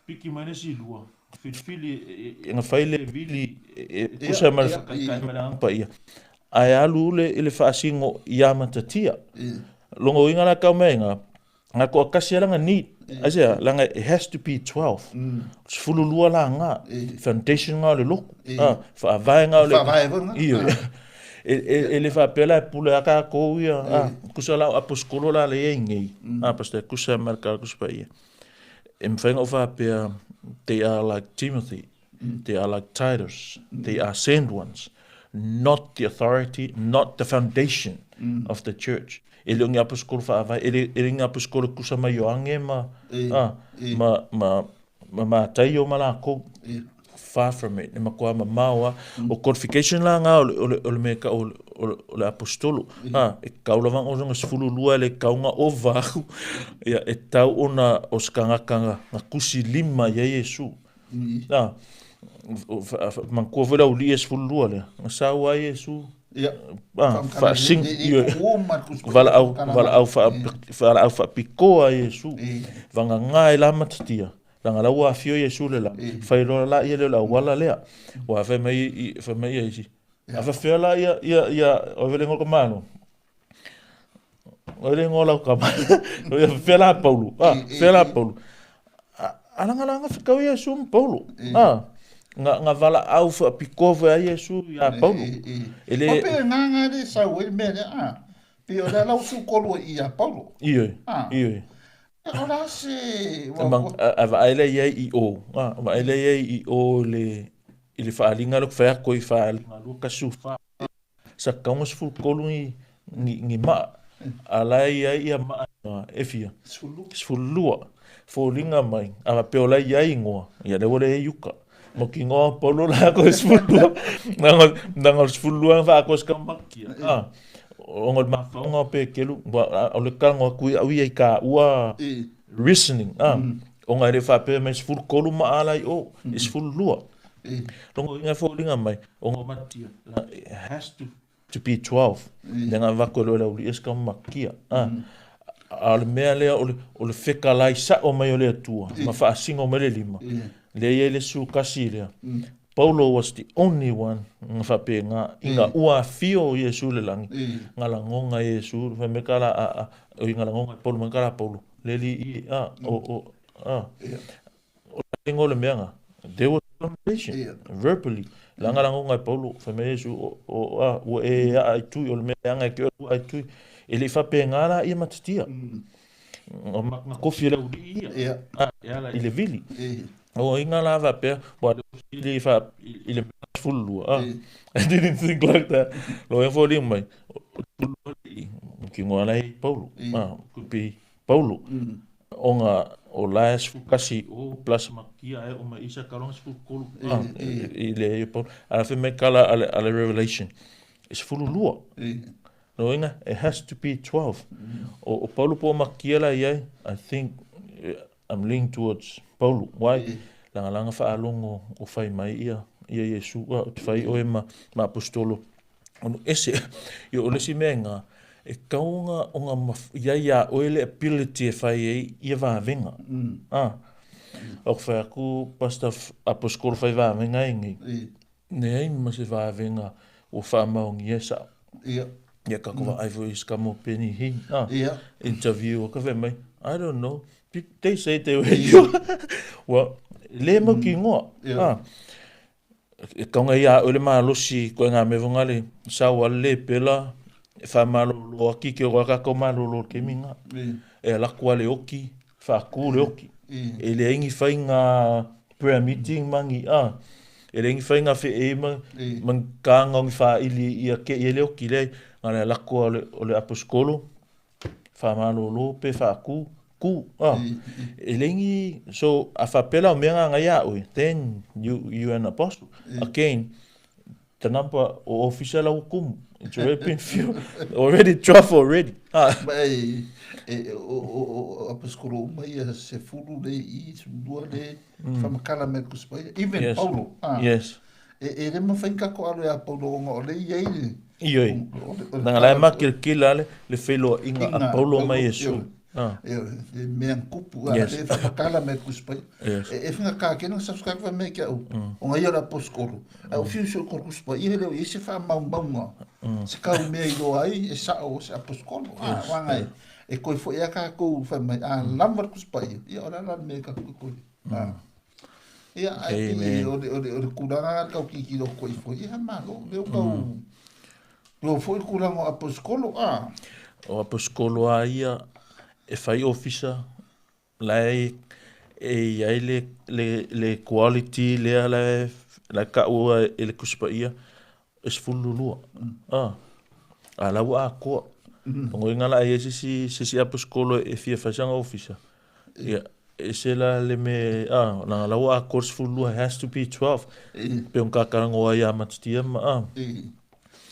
Piki mai le isi lua, filifili e na fai le vili e tusa ma le faataitai ma le Agaga Paia, ae alu i le faasino ia Matatia. Lona uiga la tau mai i ina, na toatasi lava lana need. Aisea? Leaga it has to be 12. 12 la na, foundation na o le lotu, faavae na o le... Faavae foi lena. Ioe. E le faapea la e pule lava tatou ia, tusa la o aposetolo la lea e i ai nei, pastor, e tusa ma le Tala Tusi Paia. E mafai ona ou faapea, they are like Timothy, they are like Titus, they are sent ones, not the authority, not the foundation of the church. E le o ni aposetolo faavae, e le ni aposetolo e tusa ma Ioane ma, ma, ma Mataio ma lakou. Far from it, e matua mamao lava. O qualification la na o le mea e tau o le aposetolo, e tatau lava ona 12 e le tatau ona ova atu. Ia, e tatau ona o se tagata na tusi lima i ai Iesu. Manatua foi le aualii e 12 lea, na sau ai Iesu, faasino, valaau faapitoa Iesu, vagana e lamatatia. Leaga la ua afio Iesu i le lagi, fai loa la ia lea o le auala lea. Ua fai mai, fai mai ia isi, a faapefea la ia, ia, ia, o ai le igoa o le tama O ai le igoa o lau tama? O ia faapefea la Paulo? A, faapefea la Paulo? A laga la na fetau Iesu ma Paulo. A, na valaau faapitoa foi a Iesu ia Paulo. E le... Pe gagā le sau ai le mea lea, a. Pei o le ala usu kolu ai ia Paulo. Ioe, ioe. O le a se... A vaai lea i ai i o, a vaai lea i ai i o i le faaaliga lea ou te fai atu ai faaaliga 24, sa tatau ona 13 ni maa, a la e i ai ia maa e fia? 12. Foliga mai, a faapea o la e i ai igoa, ia lea ua leai Iuka. Mautinoa o Paulo la ko 12. Leaga o le 12 na faaatoa se taumatia. Ona o le mafaufauga o Peteru, o le tago atu ia au ia i taua reasoning, ona e le faapea mai 13 maa la i o, e 12. Lona uiga e foliga mai, ona o Matia, it has to be 12. Leaga e avatu e le aualii se taumatia. A o le mea lea o le fetalai sao mai o le Atua ma faasino mai le lima, lea e i ai le isi tasi lea. Paulo was the only one na faapena ina ua afio Iesu i le lagi, na lagona e Iesu, fai mai ka la a, oi na lagona e Paulo mai ka la Paulo, le alii e, a, o, o, a. O le igoa o le mea na, there was a conversation, verbally. Leaga lagona e Paulo, fai mai Iesu, o, o, a, ua e aa i tui, o le mea leaga e te oe ua i tui. E le i faapena la ia matatia. Na kofi e le aualii ia, a, e ala i le vili. O inga la faapea, ua le i fa i le mea 12, a. I didn't think like that. Lo e foliga mai, o le 12 alii, ki ngoa la e Paulo, a, could be Paulo. Ona o la e 11 o plus makia e o mai isa ka longa 13 i le e Paulo. A fai mai kala a le Revelation, e 12. No inga, it has to be 12. O Paulo po o makia la iai, I think I'm leaning towards Paulo. Why? Langa langa whaalongo o whai mai ia, ia Iesu, o te whai oe ma apostolo. Ono ese, ia o le isi mea nga, e tau ona ia ia oe le ability e whai ai ia vavenga. O whai aku pastor apostolo whai vavenga e nei. Ne ai ma se vavenga o whaamaongi e sa. Ia ka kova ai fo is ka mo Benny Hinn. Interview o ka whai mai. I don't know. They say they were you. Well, le mau ki ngoa. E taonga ia a oe le malosi koe ngā mea whanga le sao a le pela e whamalolo aki ki o kākou malolo le kemi ngā. E alako a le oki, whaakū le oki. E le ingi whai ngā prayer meeting mangi a. E le ingi whai ngā whe e ma, mangi kānga ongi whaili ia ke i le oki le ngā le alako a le, o le aposkolo. Faamalolo pe faaku, ku, ah. E le ingi, so a faapea la o mea nga ngai a oe, then you an apostle. Again, the number o ofisa la ua kumu. It's already been filled. Already 12 already. Ah. Ma e, e, o, o, o, aposkolo uma ia sefulu le i, sefululua le, mm. whamakala me kusipaia. Even Yes. Paulo. Ah. Yes. E, e le mawhai kako alo ia Paulo onga o le i ei le. Ioi. O le Nanga lai tala- ma kilkila le, le wheloa inga a Inga, Paulo mai Paulo, Yesu. ioe. Ah. E, e mea kupu a Yes. le whamakala me kusipaia. Yes. E, e whinga kā kena subscribe wa me kia au. O ngai ora aposkolo. A o whiu sio ko kusipaia hele o i se wha maunga. Se kau mea i roa ai e sa o se aposkolo. Ah, wanga e. E koe fo ia kā kou whai mai. A lama le kusipaia. Ia o la la me ka koe. Ah. Ia, ai pi Amen. o le, o le, o le kuranga kau ki ki ro koe fo. Ia malo, leo kau... Leo fo i kuranga o aposkolo. Ah. O aposkolo a ia e whai ofisa lai e iai le, le, le quality lea lai, lai kaua e le kusipaia e sefululua. Ah. A lau a koa. Mm. Ngo la e sisi sisi aposkolo e fia whaisanga ofisa. Ia, e se la le me, ah, la lau a koa sefululua has to be 12. E, Pe on kakarango ai a matitia ma, ah. e.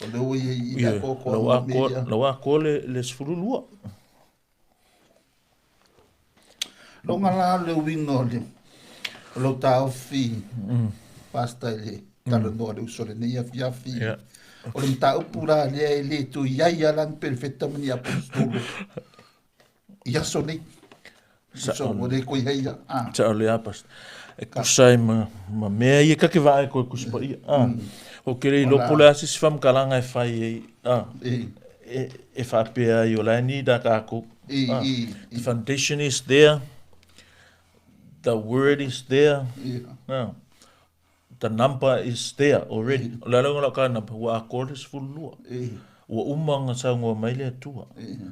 O leo i i Ia, la koko lau a a koa, media. lau a koa le, le sefululua. Longa la le winga o le o lau taofi pasta i le talanoa le uso lenei afiafi. Ia. O le mataupu la lea e le toe i ai lava ni perefeta ma ni aposetolo i aso nei. Uso ua le koe ai ia. Ah. Sa o le apas. E kusa e ma, ma mea ia kake vae koe kusa pa ia. Ah. O kere i lopo le asi si whamkalanga e whai e, ah. E, E, e whapea i o lai ni da kākou. e, Ah. e, The foundation is there. The word is there. e. Ah. The number is there already. O le alonga lau ka number, ua akoa le sefululua. E, Ua uma nga saungoa mai le atua.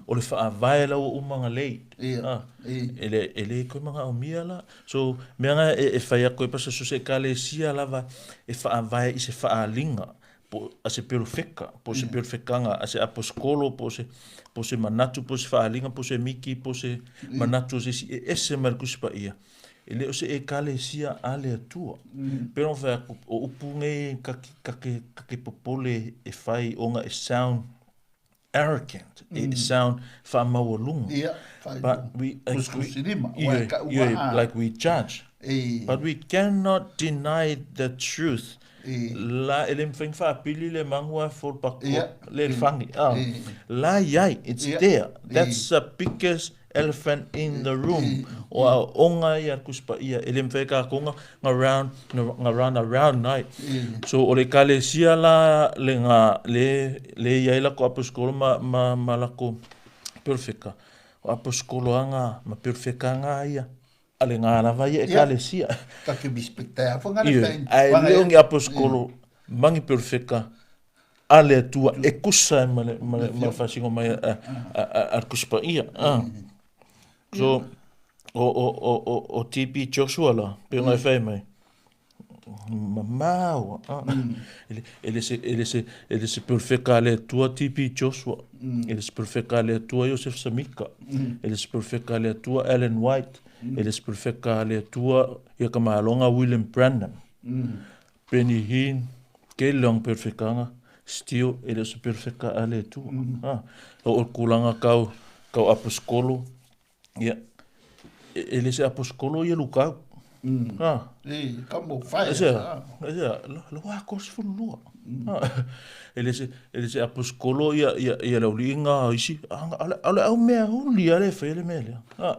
O le whaavae la ua uma nga leit. Ia. Ah. E. E le, e le koe manga o mia la. So, mea nga e, e whai ako e pasa so se ekalesia lava e whaavae i se whaalinga. Po, a se perofeka, po se perofekanga, a se aposkolo, po se, po se manatu, po se whaalinga, po se miki, po se manatu, o se si e ese mai le kusipa ia. E le o se ekalesia a le atua. Pero whai ako, o upu ngei kake, kake, kake popole e whai onga e sound arrogant, e sound whaamaualunga. Ia, whai. But we agree, Kusikusilima, wa yeah, ka ua yeah, a. like we judge. E, But we cannot deny the truth. e. La ele mwhing whaapili le mangua for pako Yeah. le whangi. Ah. Eh. La iai, it's Yeah. there. That's the biggest elephant in the room. O a onga ia kuspa ia ele mwhing ka konga nga round nga round around night. So o le kalesia la le nga le le iai la ko aposkolo ma ma ma la ko perfeka. O aposkolo anga ma perfeka nga ia. Ale ngā lava ia e Yeah. kalesia. Ka ke bispekta a whangana Ia, tai. ae Wanga le ia. ongi aposkolo mangi perfeka a le atua e kusa e ma le, ma le, ma le whasingo mai a, a, a, a kuspa ia. Ah. So, o, o, o, o, o TB Joshua la, pe ngai whai mai. Mamau. Ah. Ele, ele se, ele se, ele se perfeka a le atua TB Joshua. Ele se perfeka a le atua Joseph Samika. Ele se perfeka a le atua Ellen White. Ele se perfeka a le atua ia ka mahalonga William Branham. Benny Hinn, ke leong perfekanga, still ele se perfeka a le atua. Ah. O o kulanga kau, kau aposkolo, ia, ele se aposkolo ia lukau. Ah. E, ka mo whai. Ese, ah. ese, lo wa ko se fulua. Ele se ele se aposkolo ia ia ia lauliinga isi ale ale au mea huli ale fele mele. Ah.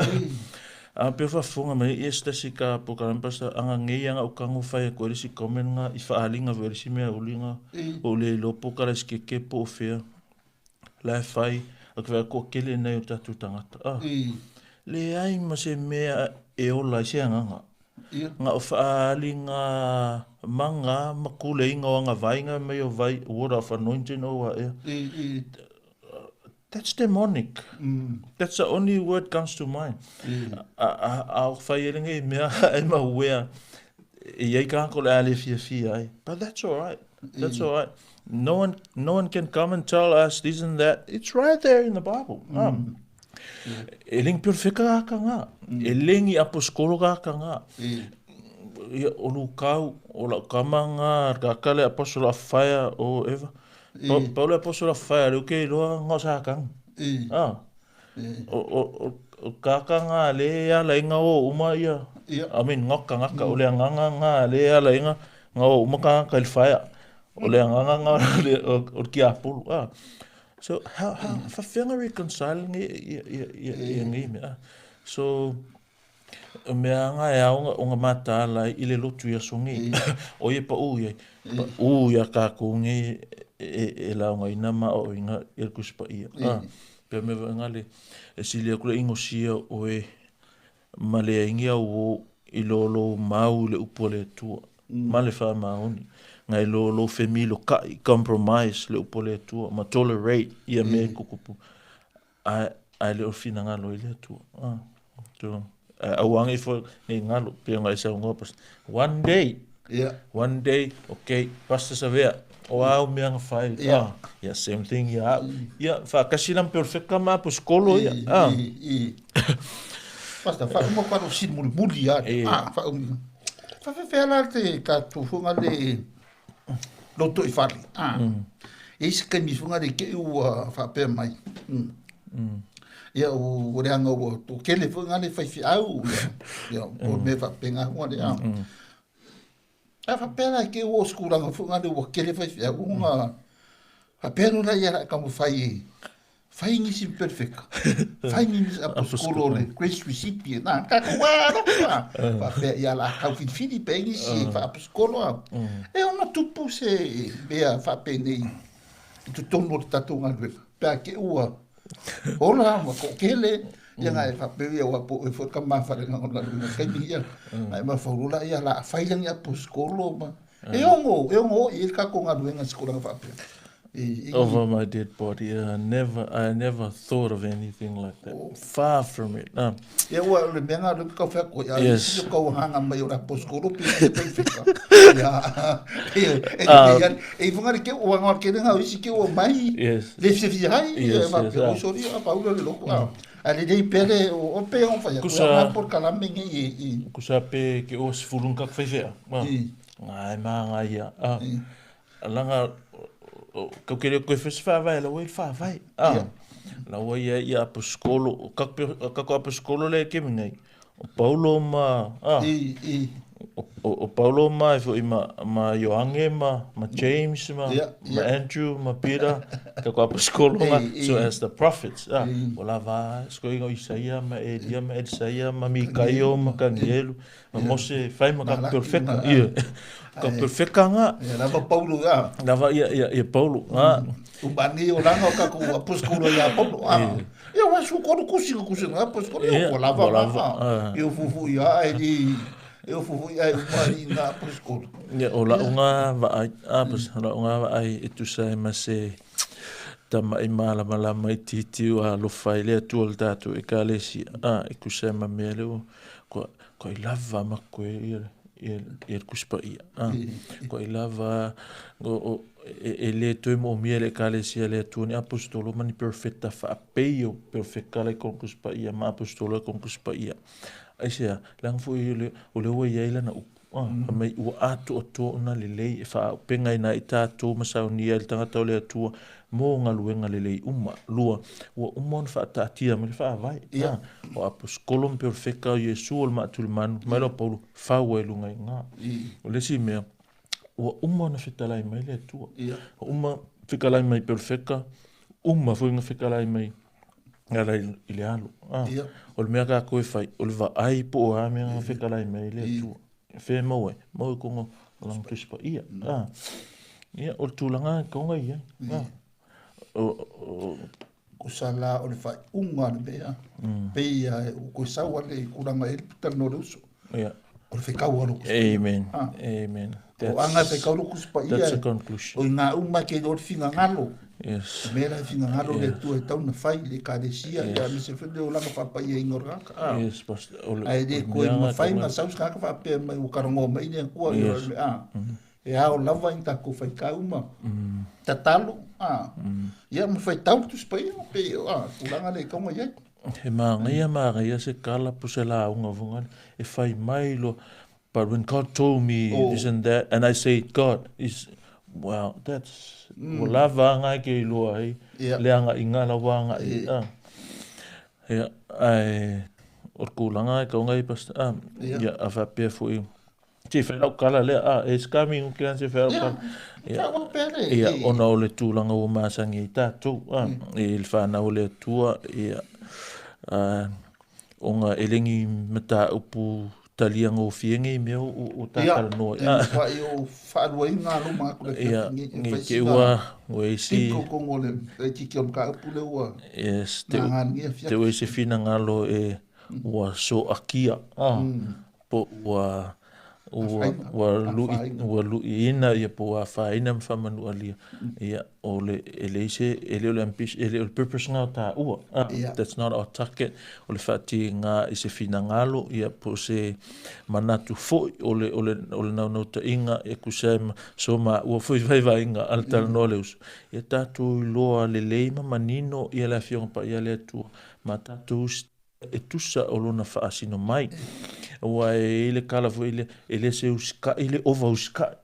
A pe fa fonga mai e sta si ka po ka pasa anga ngei anga o kango fai ko le si komen nga i faalinga ve le si mea ulinga o le lopo ka le ske ke po fea. La fai a ka ko kele nei o tatu tangata. Ah. E, Le ai ma se mea e ola i se anganga ia. nga o whaalinga manga makule inga o anga vainga me o vai water of anointing o wa ea. E, e. That's demonic. That's the only word comes to mind. E. A a a o whai ele ngai mea e ma wea e iai ka ko le ale fia fia ai. But that's all right. That's all right. No one can come and tell us this and that. It's right there in the Bible. E lengi perfeka aka ngā. E lengi aposkolo aka ngā. E. Ia, o lukau, o lau kama ngā, ka kale apostola a whaia o Eva. Paulo apostola faia le ke iloa nga sa kang. Ah. O kaka nga le ala inga o uma ia. I mean ngaka ngaka o le anganga nga le ala inga nga o uma ka ka faia. O le anganga nga le o ki apulu. Ah. So how fa reconcile ngi ia ia ia ia ngi me. So o mea anga e ao o nga mataala i le lotu i aso ngi. O ie pa u ia. Pa u ia kākou ngi e launga ina ma o inga i le kusipa ia. Ah, pe me nga le e sili aku le ingosia o e ma le ingi au o i lo lo mau le upu le tua. Ma le wha maoni. Ngai lo lo femilo kai compromise le upu le tua. Ma tolerate ia me kukupu. Ai le o fina ngalo i le atua. Ah. So, auanga ifo nei ngalo pe ngai sa ngo pas. One day. Yeah. One day, okay, Pastor Savea. O au mea nga fai. Yeah. Ah, yeah, same thing yeah. Yeah, fa kasi lang perfect ka ma skolo ia. Ah. Pastor, fa uma kwa ro sin muli muli ia. Ah, fa fa fe fe la te ka tu funga le loto i fale. Ah. E se kai mi funga le ke ua fa pe mai. Ia o le anga ua to kele funga le fai fi au. Ia o me fa pe nga hunga le a. A fa pe la ke o skulanga funga le ua kele fai fi au nga. Fa pe no la ia la ka mo fai fai ngisi perfect. Fai ngisi aposkolo le grace recipient. Na ka ko wa no fa. Fa pe ia la ka fi fili pe ngisi fa aposkolo a. E ona tupu se mea fa pe nei. I tu tonu o te tatou galuega. Pe a ke ua hola ma ko kele ia ngai fa pe ia ua po e fo ka ma fa le ngona galuega kaimi ia. Ai ma fa rula ia la fai langi aposkolo ma. E ongo i ka ko galuega skola fa pe. Over my dead body. I never thought of anything like that. Oh. Far from it. Ia ua le mea ngā ruka kau whako. Ia yes. Ia kau hanga mai o la poskoro pi te perfecta. Ia e whangari ke o ngā kere ngā isi ke o mai. Yes. Le whiwhi hai. Yes, yes. O sori a paura le loko. A le rei pere o pe o whaia. Kusa ngā por kalame nge i. Kusa pe ke o sifurung kak whaiwhea. Ngai mā ngā ia. Langa kau kere koe fes whawai, la wai whawai. Ah, la wai ia ia aposkolo, kako aposkolo le ke mingai. O Paulo ma, ah. O Paulo ma, e ma Ioange ma, ma James ma, ma Andrew ma Peter, kako aposkolo ma, so as the prophets. Ah, o la va, sko ingo Isaia ma Elia ma Elisaia ma Mikaio ma Kanielu, ma Mose whai ma ka perfecta. Ia. Ka perfecta nga. Ia, lava Paulo nga. Lava ia, ia, Paulo nga. Umani o langa o kako aposkolo ia Paulo. Ah. Ia wa su kono kusi kusi nga aposkolo ia lava lava. Ia fufu ia ai di ia fufu ia umani nga aposkolo. Ia o la unga va ai apos la unga va ai e tusa e mase tama i malama lama i titi o alofa i le atua le tātou e kalesi a e kusa e ma mea le o ko i lava ma koe ia ia kuspa ia. Ko i lava o e le toe mo mia le ekalesia le atua ni apostolo mani perfecta fa peio perfecta le kon kuspa ia ma apostolo kon kuspa ia. Ai sea lang fu i le o le ua ia ila na upu. Mai ua atu o tō na le lei e wha penga ina i tātou masaunia i tangata o le atua mō ngā luenga le lei uma. Lua, ua uma ona whaataatia me le whaavai. O aposkolo mpe o Iesu o le maatuli manu, mai lo Paulo, whaua e lunga i ngā. O le si mea, ua uma ona fetalai mai le atua. Ua uma fekalai mai perfecta, uma foi nga fekalai mai ala i le alo. O le mea ka koe whai, o le vaai po o a mea nga fekalai mai le atua. Whē mau e, mau e kongo lang tuspa ia. Ia, o le tūlanga konga ia. O Ko sa la o le whai unga le mea. Pe ia, o koe saua le kuranga e le puta no le uso. Ia. O le whekau alo kuspa. Amen. Amen. O anga whekau alo kuspa ia. That's a conclusion. O i ngā uma ke o le whinga ngalo. Yes. O mea la whinga ngalo le tua e tauna whai le kalesia. Ia me se whine o langa whapai e ingora ngaka. Yes, pastor. Ai le koe ma whai ma saus ngaka whapea mai o karango mai le kua. Yes. E ao lava i tākou whai ka uma. Tatalo. Ia ma whai tau tu spa ia. Pe kulanga le kaunga ia. He māngaia se kala po se la unga vunga. E whai mai lo. But when God told me this and that, and I say, God, is Wow, that's, ua lava aga e ke iloa ai le agaiga la ua agai ai. Ia, ae o le tulaga e tau ai Pastor, a, ia, a faapea foi, se i fai lau tala lea, a, e se kami ke se fai lau tala. Ia, ia, ona o le tulaga ua masani ai tatou, a, i le fanau o le Atua, ia, a, ona e le ni mataupu talia gofie nei mea o ta talanoa. Ia, e matuai ou faaluaina luma atu le afiafi nei. E fai sina ua isi tino tonu o le laitiiti o le mataupu lea ua yes, te, na lenei afiafi. Te ua isi finagalo e ua soakia, po ua ua ua lui ua luiina ia po ua afaina ma faamanualia. Ia o le e leai se e le o le ambition e le o le purpose na o taua. That's not our target. O le faatiga i se finagalo ia po o se manatu foi o le o le o le naunautaiga e tusa ai ma so maua foi vaivaiga a le talanoa le uso. Ia tatou iloa lelei ma manino ia le Afioga Paia a le Atua ma tatou e tusa o lona faasino mai. Aua e i ai le tala foi lea, e le se usikai le ova usikai.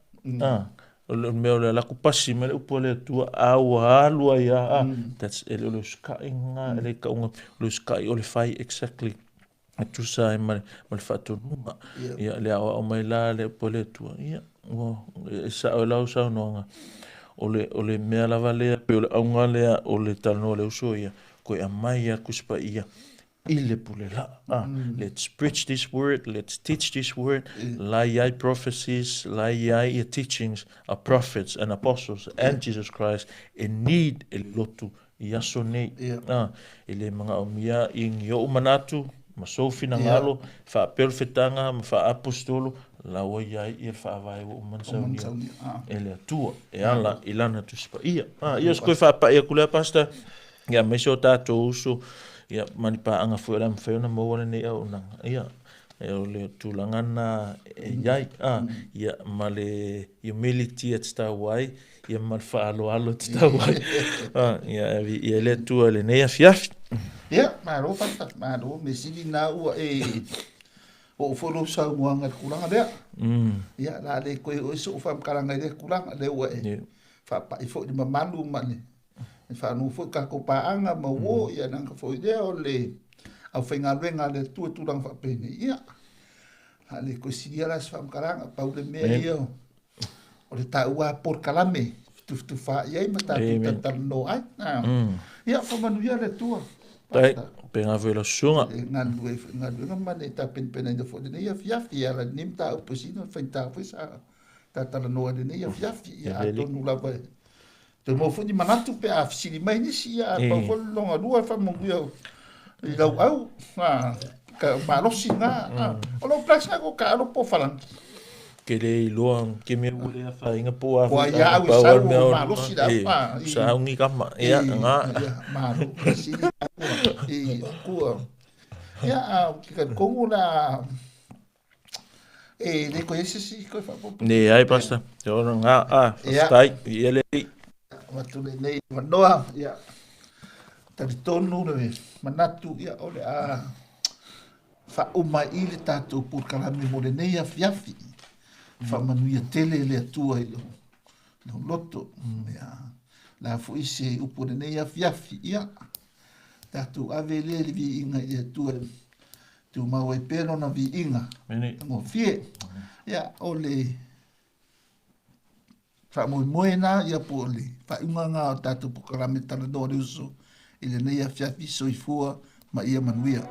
O le mea o le alu atu pasi mai le upu a le Atua, a ua alu ai lava, that's, e le o le usikai lena, e le tauga, o le usikai o le fai exactly e tusa ai ma le, ma le faatonuga. Ia, le aoao mai la le upu a le Atua, ia, ua, e sao i lau saunoaga, o le, o le mea lava lea, pei o le auga lea o le talanoa a le uso ia, Koe aumai a Tusi Paia i le pule laa. Let's preach this word, let's teach this word. La i ai prophecies, la i ai ia teachings a prophets and apostles and Jesus Christ e need e le lotu i aso nei. E le manaomia i ni ou manatu ma sou finagalo, faapea o le fetaga ma faaapostolo, la ua i ai ia le faavae ua uma ona saunia e le Atua e ala i Lana Tusi Paia. Ia, o se toe faapai atu lea, Pastor. Ia, aemaise o tatou uso, ia, ma ni paaga foi o le a mafai ona maua lenei auaunaga. Ia, o le tulaga lena e i ai, a, ia, ma le humility e tatau ai, ia, ma le faaaloalo e tatau ai. A, ia, e viia ai le Atua i lenei afiafi. Ia, malo Pastor, malo, mea sili lena ua e oo foi lou saunoaga i le tulaga lea. Ia, o le a le toe oo i ai sou faamatalaga i lea tulaga, lea ua e faapai foi i le mamalu ma le E faanu foi tatou paaga ma uo, ia leaga foi lea o le aufaigaluega a le Atua i tulaga faapenei. Ia, a le toe silia la se faamatalaga, pau le mea ia o le taua polokalame tufatufa i ai ma tatou talatalanoa ai. Ia, faamanuia le Atua. Faafetai, pena foi lau susuga. E galulue foi i galuega ma le tapenapenaina foi o lenei afiafi e ala i lenei mataupu e sili ona faigata foi sa talatalanoa i lenei afiafi. Ia, atonu lava e Toe maua foi ni manatu pe a fesili mai nisi, ia a pau foi le longa lua faamanuia i lau au, a ka malosi na. O lou place na ko ka alo po falangi. Ke le iloa ke mea ua le afaina po a foi. Ua ia au e sau o malosi la pa. Sa ungi kama. Ia nga. Ia malo sili i kua. Ia a ke ka kongu la E le koe ese si koe whaapopo. Ne ai, Pastor. Te ora ngā a, whawhitai, i ele i. Watu le nei manoa, ia. Tari tonu le manatu, ia, o le a whauma i le tātou pūkalame mo le nei afiafi. Whaamanuia tele le Atua i lou loto. Ia, la foi se upu o lenei afiafi, ia. Tātou ave lea le viiga i le Atua Tumau ai pea lona viiga. Gofie. Ia, o le faamoemoe na, ia po o le faaiuga na o tatou polokalame Talanoa le Uso i lenei afiafi. Soifua ma ia manuia.